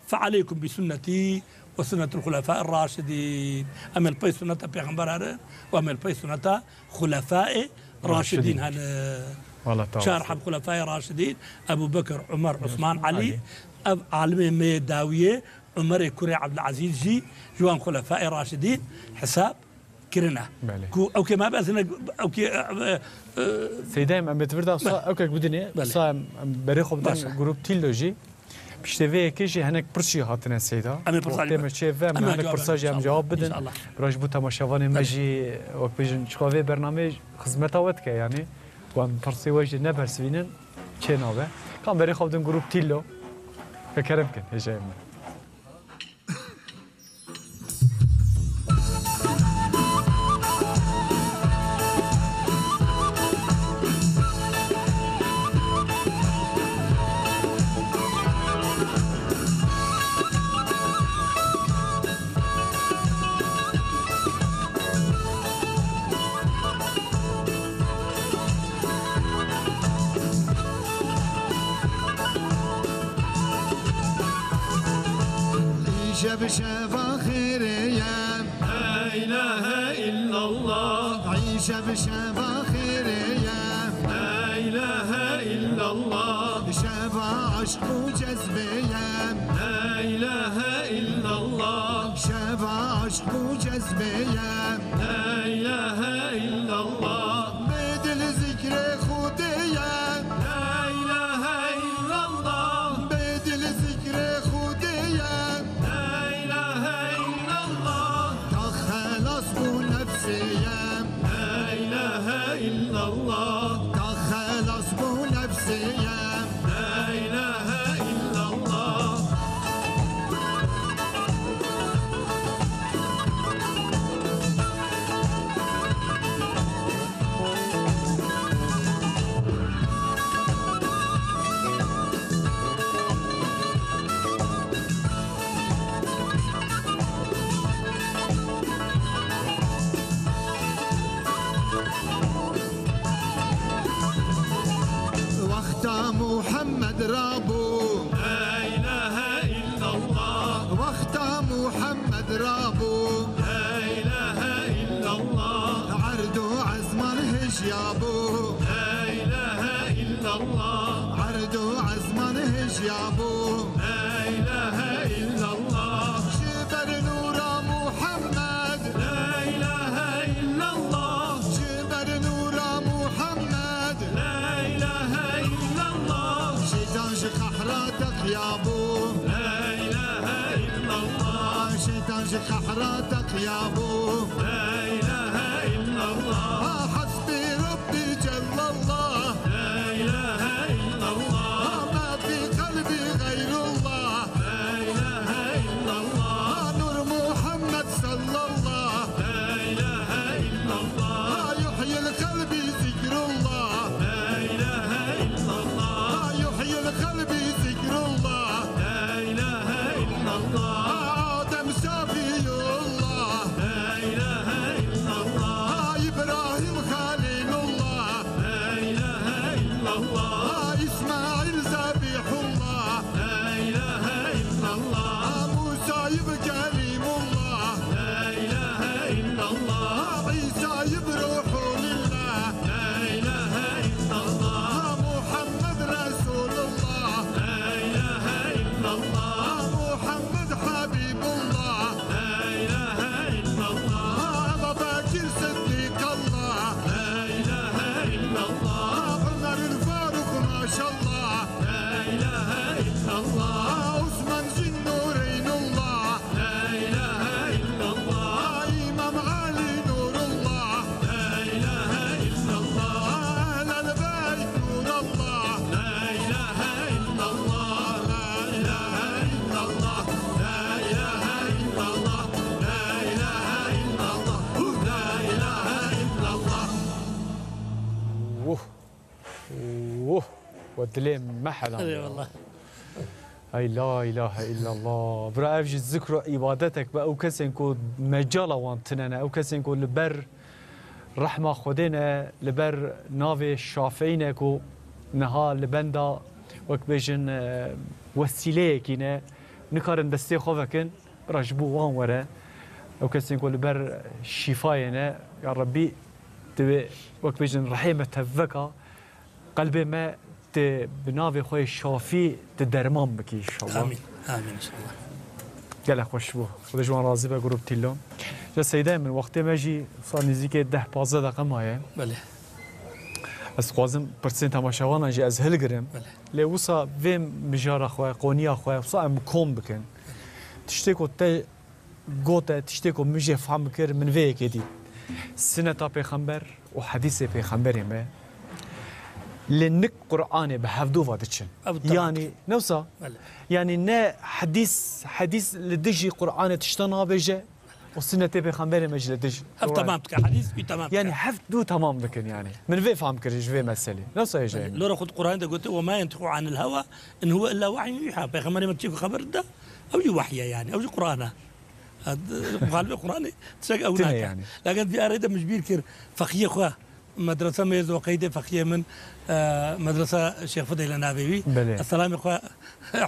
"Fe aleykum bi sunnetî ve sunnetul xulefâir raşidîn." Em ê li pey sunneta Pêxember herin û em ê li pey sunneta Xulefayê Raşidîn Raşidîn. hene. Wala, tamam. Çar heb Xulefayê Raşidîn, Ebu Bekir, Umar, Usman, Ali. Ali. Ev alimê me yê dawiyê, Umerê kurê Ebdulezîz jî ji wan Xulefayê Raşidîn hesab kirine. Belê. Ku ew kê me be, ez hinek, ew kê, e, e, e, Seydayê me, em ê di vir de sa Belê. ew kek bidinê, Belê. sa em, em berê xwe bidin Baş e. grup Tîlo jî. Piştê vê yekê jî hinek pirs jî hatine Seyda. Em ê pirsa Wextê jî me çê ve, em Em ê hinek cevabê pirsa jî em inşallah. cevab bidin. İnşallah. Bira ji bo temaşevanê me Belê. jî wek bêjin çiqa vê bernameyê xizmeta we dike, yanî ku em pirsê we jî nebersivînin çê nabe. Ka em berê xwe bidin grup Tîlo. Ve kerem kin, hêjayê me. Îşev şeva xêrê ye. La ilahe illallah. Îşev şeva xêrê ye. La ilahe illallah. Şeva eşq û cezbê ye. La ilahe illallah. Şeva eşq û cezbê ye. La ilahe illallah. Bê dil zikrê Xwedê ye. La ilahe illallah. Bê dil zikrê Xwedê ye. La ilahe illallah. Ka xelas bû nefsê ye. La ilahe illallah. Ka xelas bû nefsê ye. La ilahe illallah. Wexta Muhammed rabû. La ilahe illallah. Wexta Muhammed rabû. La ilahe illallah. Erd û ezman hijya bû. La ilahe illallah. Erd û ezman hijya bû. La ilahe illallah. Ji ber nûra Muhammed. La ilahe illallah. Ji ber nûra Muhammed. La ilahe illallah. Şeytan ji qehra teqya bû. La ilahe illallah. Şeytan ji qehra teqya bû. La ilahe illallah. Ha, hasbi Rabbi cellallah. La ilahe illallah. Ha, ma fi qalbi gayrullah. Dilê me helal. Eyvallah. Ey la ilahe illallah. Bira ev jî zikr û îbadetek be ew kesên ku mecala wan tine ne, ew kesên ku li ber rehma Xwedê ne, li ber navê Şafîî ne ku niha li benda wek bêjin, e, wesîleyekî ne, nikarin destê xwe vekin, bira ji bo wan were. Ew kesên ku li ber şîfayê ne, ya Rebbî, divê wek bêjin rihê me tevveka, qelbê me tu bi navê xwe yê Şafî tu derman bikî inşallah. Amîn. Amîn inşallah. Gelek xweş bû. Xwedê ji wan razî be, Grûp Tîlo. Ji Seyda min, wextê me jî sa nêzîkê deh pazdeh deqe maye. Belê. Ez dixwazim pirsên temaşevanan jî ez hilgirim. Belê. Lê wisa vê mijara xwe, qoniya xwe, wisa em kom bikin. Tiştê ku te gote, tiştê ku min jê fehm kir, min vê yekê dît. Sineta Pêxember û hedîsê Pêxemberê me li nik Qur'anê bi hevdû ve diçin. Ev temam. Yanî, ne wisa? Belê. Yanî ne hedîs, hedîs li dijî Qur'anê tişta nabêje û sinetê Pêxemberê me jî li dijî. Ev temam dike, hedîs wî temam dike. Yanî hevdû temam dikin yanî. Min vê fehm kir ji vê meselê. Ne wisa hêjayê min? Lora xwe di Qur'anê de gote, "Ve ma yentiqu anil hewa, in huve illa wehyun yuha." Pêxemberê me çi ku xeber dide, ew jî wehy e yanî. Ew jî Qur'an e. Muxalifê Qur'anê tiştek ew nake. Tine yani. Lakin vî arê de min ji bîr kir, feqiyê xwe, medrese me yê Zoqeydê, feqiyê min, e, medresa Şêx Fidê le navê wî. Belê. Ez selamê xwe,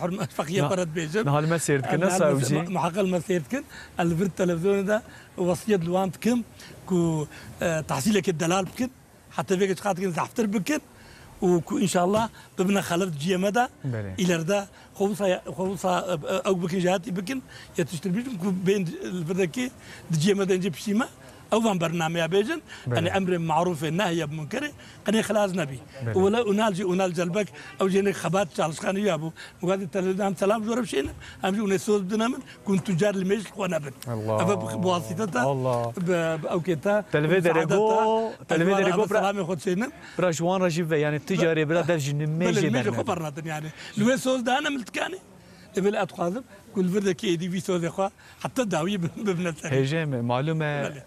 hurmet, feqiyê xwe re dibêjim. Niha li me sêr dikin, ne sawcî? Muheqeq li me sêr dikin. Ez li vir televîzyonê de wesiyet li wan dikim ku, e, tehsîlekê delal bikin. Heta vê çiqas dikin zehftir bikin û ku înşallah bibine xelef di ciyê me de. Belê. Îleride xwe wisa, xwe wisa, e, e, ew bikin, jêhatî bikin, yetiştirmiş bin ku bên li vir de ki di ciyê me de, encê piştî me ew van bernameya bêjin. Belê. Yanî emrê marûfê, nehyê munkerê qenê xilas nebî. Belê. Û wele Unal jî, Unal Celbek, ew jî hinek xebat, çalışkanî ya bû. Û gazî televîzyon hem selam ji we re bişêne, hem jî hûn ê soz bidine min, ku hûn tucar li mêj xwe nebin. Allah. Ev bi, bi wasîteta, Allah, bi, bi ewkê te, televê derego, televê derego, bira, selamê xwe dişênin. Bira ji wan re jî ve, yanî tu carê bira dev ji nimêjê, belê, nimêjê xwe bernedin. Bernedin yanî. Li wê soz dane min tikanê. Lê belê ez dixwazim ku li vir de ki êdî vî sozê xwe heta dawî bi-, bibine serê. Hêjê me, malûm e, belê,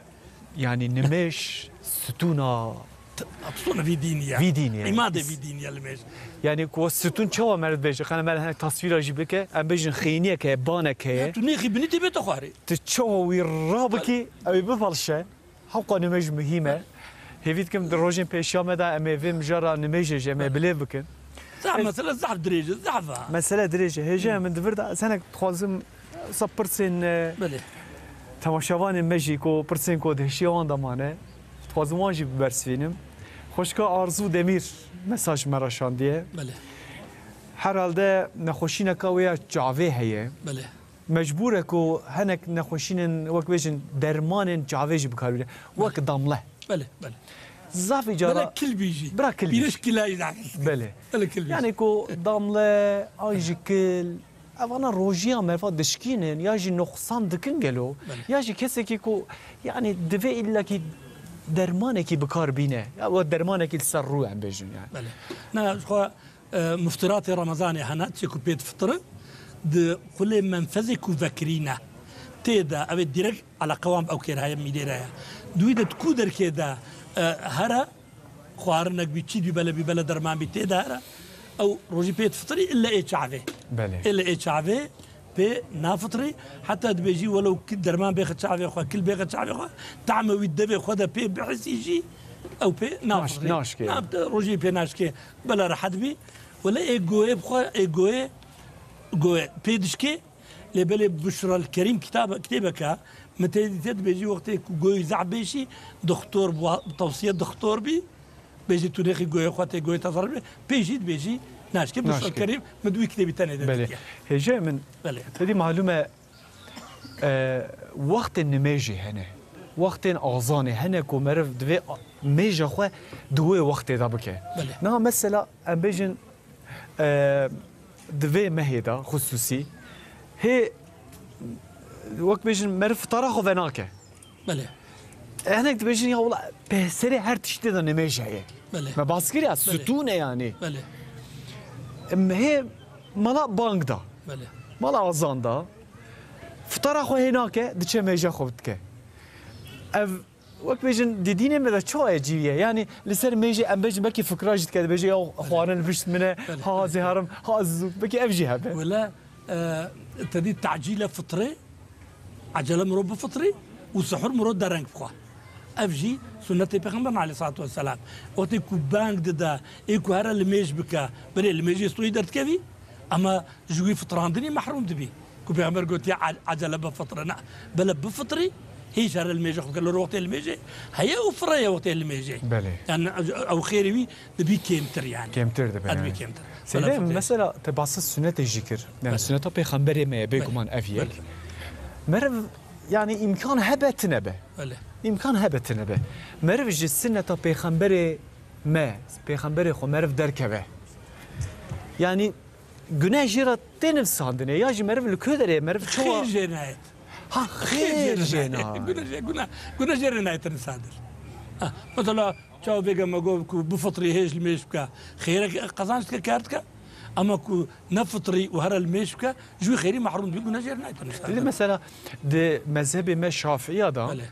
yanî nimêj stûna t-, stûna vî dînî ye. Vî dînî ye. Îmadê vî dînî ye nimêj. Yanî ku stûn çawa meriv dibêje? Qene meriv hinek tasvîra jî bike, em bêjin xêniyek heye, banek heye. Ya tu nêxî binî tê bête xwarê. Tu çawa wî rabikî, ew ê bifelşe. Hewqa nimêj muhîm e. Hêvî dikim di rojên pêşiya me de em ê vê mijara nimêjê jî em ê bilêv bikin. Zehf, mesele zehf dirêj e, zehf e. Mesele dirêj e. Hêjayê min, di vir de ez hinek dixwazim wisa pirsên, e, belê, temaşevanên me jî ku pirsên ku di hişiya wan de mane, dixwazim wan jî bibersivînim. Xwişka Arzu Demîr mesaj me re şandiye. Belê. Herhalde nexweşîneka wê ya çavê heye. Belê. Mecbûr e ku hinek nexweşînên, wek bêjin, dermanên çavê jî bi kar bîne. Wek, belê, damle. Belê, belê. Zafî cara. Bira kil bî jî. Bira kil bî jî. Pîriş kilayî zaf. Belê. Belê kil bî jî. Yanî ku damle, an jî kil, evana rojiya meriva dişkînin, ya jî noqsan dikin gelo, belê, ya jî kesekî ku, yanî divê îllakî dermanekî bi kar bîne. Ya we dermanekî li ser rû em bêjin yanî. Belê. Na, ji xwe E, muftiratê Remezanê hene, tiştê ku pê difitre, di xulê menfezê ku vekirîne tê de, ev ê dîrek eleqe wan bi ew kêr heye, mîdê re ye. Di wî de di ku derkê de, e, here, xwarinek bî, çî bî, bele bî, bele derman bî, tê de here, ew rojî pê difitirî, ille ê çavê. Belê. Ille ê çavê, pê nafitirî, heta dibêjî welew ki-, derman bêxe çavê xwe, kil bêxe çavê xwe, tahme wî devê xwe de pê bihisî jî, ew pê nafitirî. Naş-, naşkê. Na, rojî pê naşkê, bela rehet bî. Wele ê goyê bi xwe, ê goyê, goyê pê dişkê, lê belê Buşra el Kerîm kitaba, kitêbeke, min tê dîte dibêjî wextê ku goyî zehf bêşî, doxtor bi wa-, bi tewsiye doxtor bî, bêjî tu nêxî goyê xwe tê goyê te zarar bê, pê jî dibêjî naşkê. Buşra el Kerîm, min di wî kitêbî tenê de dîtiye. Belê. Hêjayê min, belê, te dî malûm e, e, wextên nimêjê hene, wextên azanê hene ku meriv divê a-, mêja xwe di wê wextê de bike. Belê. Niha mesela em bêjin, e, di vê mehê de xusûsî hê, wek bêjin, meriv fitara xwe venake. Belê. E, hinek dibêjin, ya wela, peyserê her tiştê de nimêj heye. Belê. Me bas kiriya, belê, stûn e yanî. Belê. Em hê mala bang da. Belê. Mala azan da. Fitara xwe hê nake, diçe mêja xwe dike. Ev Wek bêjin di dînê me de çawa ye cî ye? Yanî li ser mêjê em bêjin belkî fikra jî dike, dibêje ya xwarin li pişt min e, ha zêharim, ha zû, belkî ev jî hebe. Wele, e, te dî tacîle fitrê, ecele mirov bifitrî û sihur mirov dereng bixwe. Ev jî sunnetê Pêxember aleyhissalatu vesselam. Wextê ku bang dide, ê ku here li mêj bike, belê li mêjê soyî derdikevî, ama ji wî fitrandinî mehrûm dibî. Ku Pêxember gotiye, "E-, ecele bifitire." Ne, bele bifitrî, hêj here li mêjê xwe bike. Lor wextê li mêjê heye û fireye wextê li mêjê. Belê. Yani ew xêrê wî dibî kêmtir yani. Kêmtir dibe, Dibî yani. Kêmtir. Seyde, Bele fitrê. Mesela te bahsa sunetê jî kir. Yani Belê. Suneta pêxemberê me ye, bêguman ev yek. Belê. Meriv yani îmkan hebe tine be. Belê. Îmkan hebe tine be. Meriv ji suneta pêxemberê me, pêxemberê xwe meriv derkeve. Yani Guneh jê re tê nivîsandinê, ya jî meriv li ku derê, meriv çawa? Xêr jê nayêt. Ha, xêr jê nayêt. Guneh jê, guneh, guneh jê re nayêt nivîsandin. Ha, mesela, çawa vêga me got ku bifitrî hêj li mêj bike, xêrek qezanç dike, kar dike. Ama ku nefitrî û here li mêj bike, ji wî xêrî mehrûm dibî, guneh jê re nayêt nivîsandin. Mesela, di mezhebê me Şafiiya de, Belê.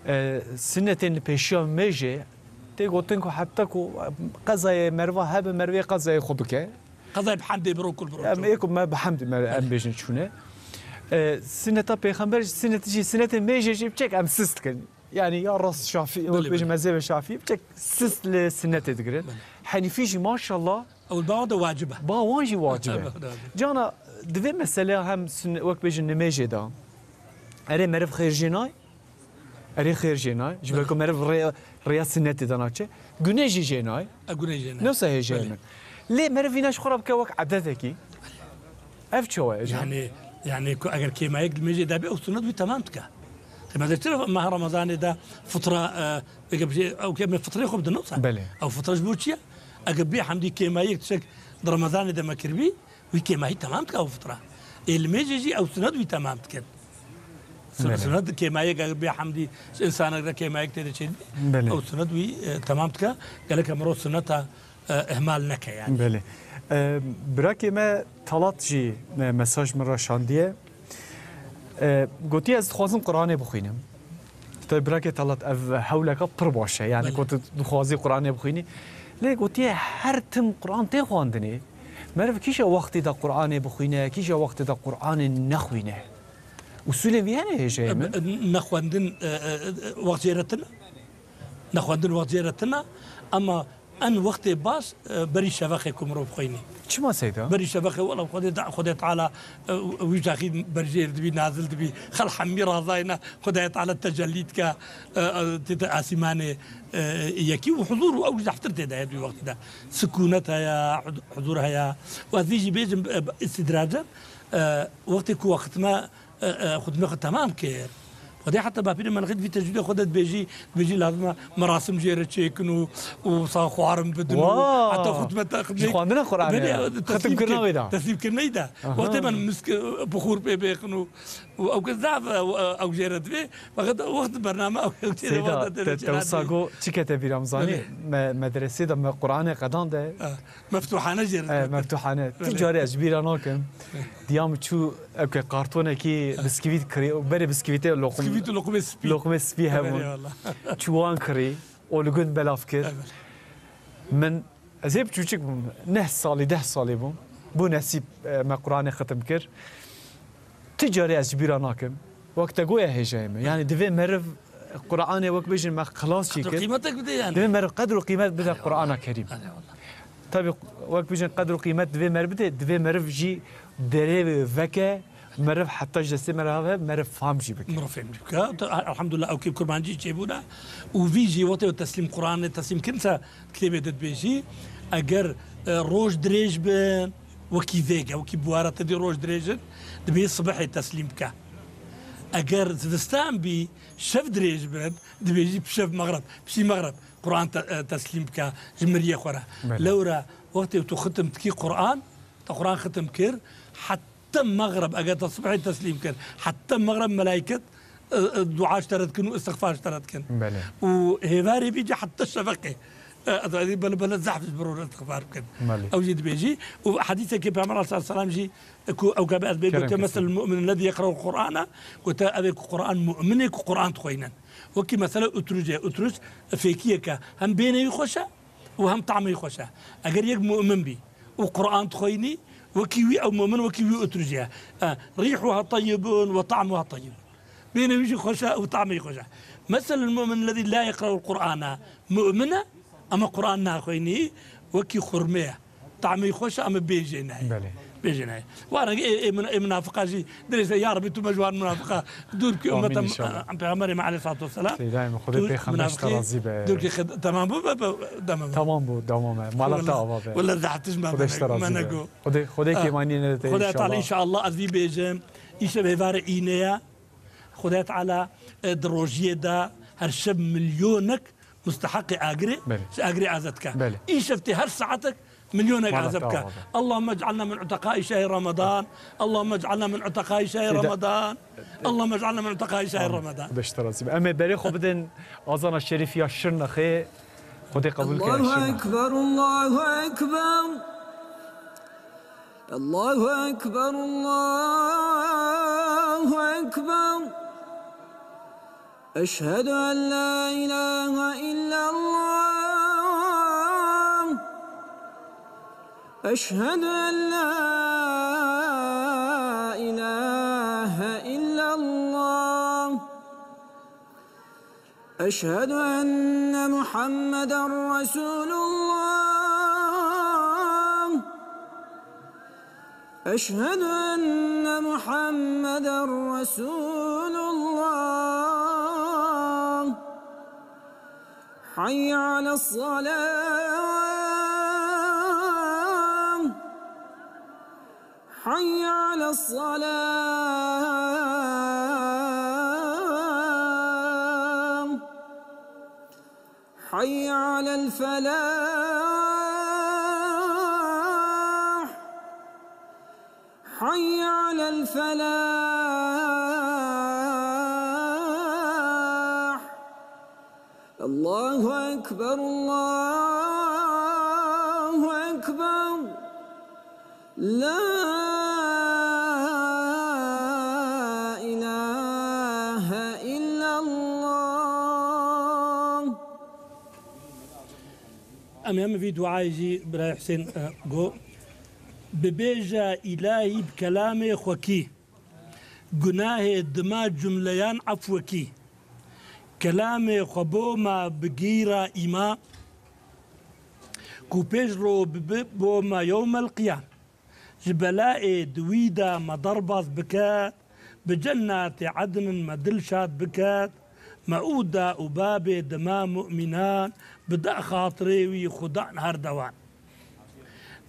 e, sinnetên li pêşiya mêjê, tê gotin ku heta ku qezayê meriva hebe, merivê qezayê xwe bike. Qezayê bi hemdê biro kul biro. Em ê ku me bi hemd me em bêjin çûne. E, sineta pêxember jî, sinet jî, sinetê mêjê jî çek em sist dikin. Yani ya rast Şafî, Belê, wek bêjin belê. Mezhebê Şafî, çek sist li sinetê digirin. Belê. Henîfî jî maşallah. Ew ba de wacib e. Ba wan jî wacib e. Belê, belê. Cana divê meseleya hem sünne-, wek bêjin nimêjê de. Erê meriv xêr jê nay. Erê xêr jê nay. Ji ber ku meriv rêya, rêya sinnetê de naçe. Gune jî jê nay. E, gune jê nay. Newsa hêjayê Belê. Min. Lê meriv vîna ji xwe re bike wek edetekî. Ev çawa ye? Yani, yani ku eger kêmayek li mêjê de be, ew sunnet wî temam dike. Qîmete çi meha Remezanê de fitra, e, eger bir şey, ew ke me fitrê xwe bidin, newsa? Belê. Ew fitra ji bo çi ye? Eger bê hemdî kêmayek tiştek di Remezanê de me kiribî, Wî kêmahî temam dike ew fitra. Ê li mêjê jî ew sunet wî temam dikin. Su- Belê. Sunet kêmayek eger bê hemdî ji insanek re kêmayek tê de çêdibî, Belê. Ew sunet wî, e, temam dike. Gelek em mirov suneta, e, ihmal neke yani. Belê. E, birakê me Talat jî, e, mesaj min re şandiye. E, gotiye, ez dixwazim Quranê bixwînim. Tabi birakê Talat, ev hewleka pir baş e. Yani Belê. Ku tu dixwazî Quranê bixwînî. Lê gotiye, her tim Quran tê xwendinê. Meriv kîja wextê de Quranê bixwîne, kîja wextê de Quranê nexwîne. Usulên vî hene hêjayê min? E, nexwendin, e, e, e, wext jê re tune. Nexwendin wext jê re tune. Ama En wextê baş, e, berî şevexê ku mirov xwînî. Çima seyda? Berî şevexê, wela Xwedê, Xwedê Teala, e, wî jaxî berjêr dibî, nazil dibî. Xelq hemî razayne, Xwedê Teala tecellî dike, e, e, tê te asîmanê, e, yekî û huzur û ew zehftir tê de heye di wî wextî de. Sikûnet heye, huz-, huzur heye. Û ez vî jî bêjim, e, îstîdracen, e, wextê ku wextime E, e, xutbê xwe temam kir. Xwedê heta bapîrê me nexît vî tecwîdê xwe de dibêjî, dibêjî lazim e merasim jê re çêkin û, û sa xwarin bidin û Wa! Heta xutbê te Ji xutbê xwendina Quranê Belê, re. Xetim kirina wê de. Teslîm kirina wî de. Aha. Wextê me misk, e, bixûr pê bêxin û, û ew ke zaf, e, ew jê re divê. Feqet wext bername ew, ew jê re Seyda, wexta te, te wisa got, çi kete bîra min zanî? Belê. Me, medresê de me Quranê qedande. E, meftuhane jê re E, divê. Meftuhane. Tu Belê. Carê ez ji bîra nakim. Diya min çû ewke kartonekî biskivît kirî û berê biskivîtê loqum-, Biskivît û loqumê spî. Loqumê spî hebûn. Eyvallah. Çû wan kirî û li gund belav kir. Evet. Min, ez hê biçûçik bûm, neh salî, deh salî bûm. Bû nesîb, e, me Quranê xitim kir. Tu carê ez ji bîra nakim. Wek te goya hêjayê me. Yani divê meriv Quranê wek bêjin me xilas jî Qedr û kir. Qîmetek bide yani. Divê meriv qedr û qîmet bide Qurana Kerîm. Eyvallah. Tabi, wek bijin qedr û qîmet divê meriv bide, divê meriv jî derê veke, meriv heta ji destê meriv have, meriv fam jî bike. Mirov fêm jî bike. Elhamdulillah, ew kê kurmancî çêbûne û vî jî wextê teslîm Quranê teslîm kirin se kitêbê de dibêjî, eger, e, roj dirêj bin, wekî vêge, wekî buwara te dî roj dirêj in, dibê sibihê teslîm bike. Eger zivistan bî, şev dirêj bin, dibêjî pişev mexreb, pişî mexreb. Quran te-, e, teslîm bike ji miriyê xwe re. Belê. Lewra wextê tu xitim dikî Quran, te Quran xitim kir, heta mexreb, eger te sibhê teslîm kir, heta mexreb melayket, e, e, dua ji te re dikin û istixfar ji te re dikin. Belê. Û hêvarê bî jî heta şefeqê. E, ez ê bele, bele zehf ji biro re istixfar bikin. Belê. Ew jî dibêjî. Û hedîsekê Peyxember aleyhissalatu vesselam jî ku ew gabe ez bê Kerem gote, kesin. "Mesel mu'min lezî yeqra'u Qur'ana", gote, ev ê ku Qur'an, mu'minê ku Qur'an dixweynin. Wekî mesela utruc e. Utruc fêkiyeke hem bênê wî xweş e û hem tamê wî xweş e. Eger yek mu'min bî û Qur'an dixweynî, wekî wî ew mu'min, wekî wî utruc e. E, "Rîhuha tayyibun ve ta'muha tayyibun." Bênê wî jî xweş e û tamê wî xweş e. "Meselul mu'min lezî la yeqra'ul Qur'ana", mu'min e, ama Qur'an naxwînî, wekî xurmê ye. Tamê wî xweş e, ama bêjê nayê. Belê. Bêjê nayê. Wa rengê ê, ê, muna-, ê munafiqa jî dirêse, ya Rebî, tu me ji wan munafiqa dûr bikî, Amîn ummet em, inşallah. Em Peyxemberê me aleyhissalatu vesselam. Seydayê me, Xwedê tu pêxember ji te munafiqî razî be. Dûr bikî xid-, temam bû, be, be, demam. Tamam bû, tamam e. Mala te ava be. Wele zehtiş me Xwedê ji te razî be. Xwedê, Xwedê kêmanî nede te inşallah. Xwedê Teala inşallah ez vî bêjim. Îşev êvarê îne ye. Xwedê Teala, e, di rojiyê de her şev milyonek musteheqê agirê, Belê. Ji agirê azad ke. Belê. Îşev tê her saetek milyonek Mala azad te ke. Ava be. Allahümme ec'alna min uteqai şehri Ramadan. Allahümme ec'alna min uteqai şehri Seyda- Ramadan. Allahümme ec'alna min uteqai şehri Ramadan. Xwedê ji te razî be. Em ê berê xwe bidin azana şerîf ya Şirnexê. Xwedê qebûl ke ya Şirnex. Allahu Ekber, Allahu Ekber. Allahu Ekber, Allahu Ekber. أشهد أن لا إله إلا الله. أشهد أن لا إله إلا الله. أشهد أن محمدا رسول الله. أشهد أن محمدا رسول الله. حي على الصلاة. حي على الصلاة. حي على الفلاح. حي على الفلاح. الله أكبر، الله أكبر. لا إله إلا الله. Em ê em vî duayê jî birayê Husên, e, got, "Bibêje îlahî bi kelamê xwekî, gunahê dima cumleyan efwekî. Kelamê xwe bo ma bigîra îma, ku pêş ro bibi bo ma yewmel qiyam." Ji belayê di wî de me derbas biket, bi cennatê ednin me dil şad biket, me û da û babê dima mu'mînan, bi da xatirê wî xudan her dewan.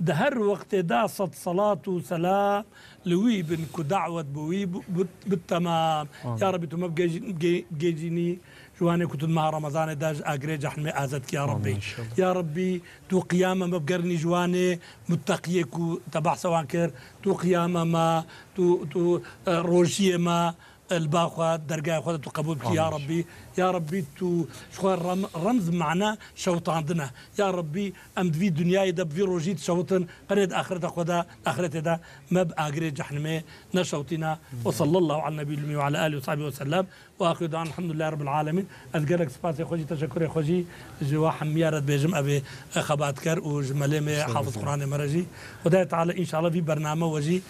Di her wextê de sed selat û selam li wî bin ku dawet bi wî bi, bi, bi temam. Amin. Ya Rebî, tu me bigê-, bigê-, bigêjînî ji wanê ku tu di meha Remezanê de ji agirê cehnemê azad kî, ya Amin Rebî. İnşallah. Ya Rebî, tu qiyama me bigerinî ji wanê muteqiyê ku te behsa wan kir, tu qiyama me, tu, tu, e, rojiyê me, e, li ba xwe, dergahê xwe de tu qebûl bikî, ya Amin. Rebî. Ya Rebî, tu ji xwe rem-, remz mana şewitandin e. Ya Rebî, em di vî dinyayê de bi vî rojî dişewitin, qenê di axireta xwe de, axretê de me bi agirê cehnemê neşewitîne. Amin. Ve sallallahu ala nebiyil ummi ve ala alihi ve sahbihi ve sellem. Ve axiru da'wana elhamdülillahi rabbil alemin. Ez gelek spasê xwe jî, teşekurê xwe jî ji we hemiya re dibêjim, ev ê xebatker û ji melê me, Sağ olun. Hafiz Quranê me re jî. Xwedayê Teala înşallah vî bername we jî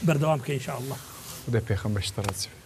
berdewam bike înşallah. Xwedê pêxember ji te razî be.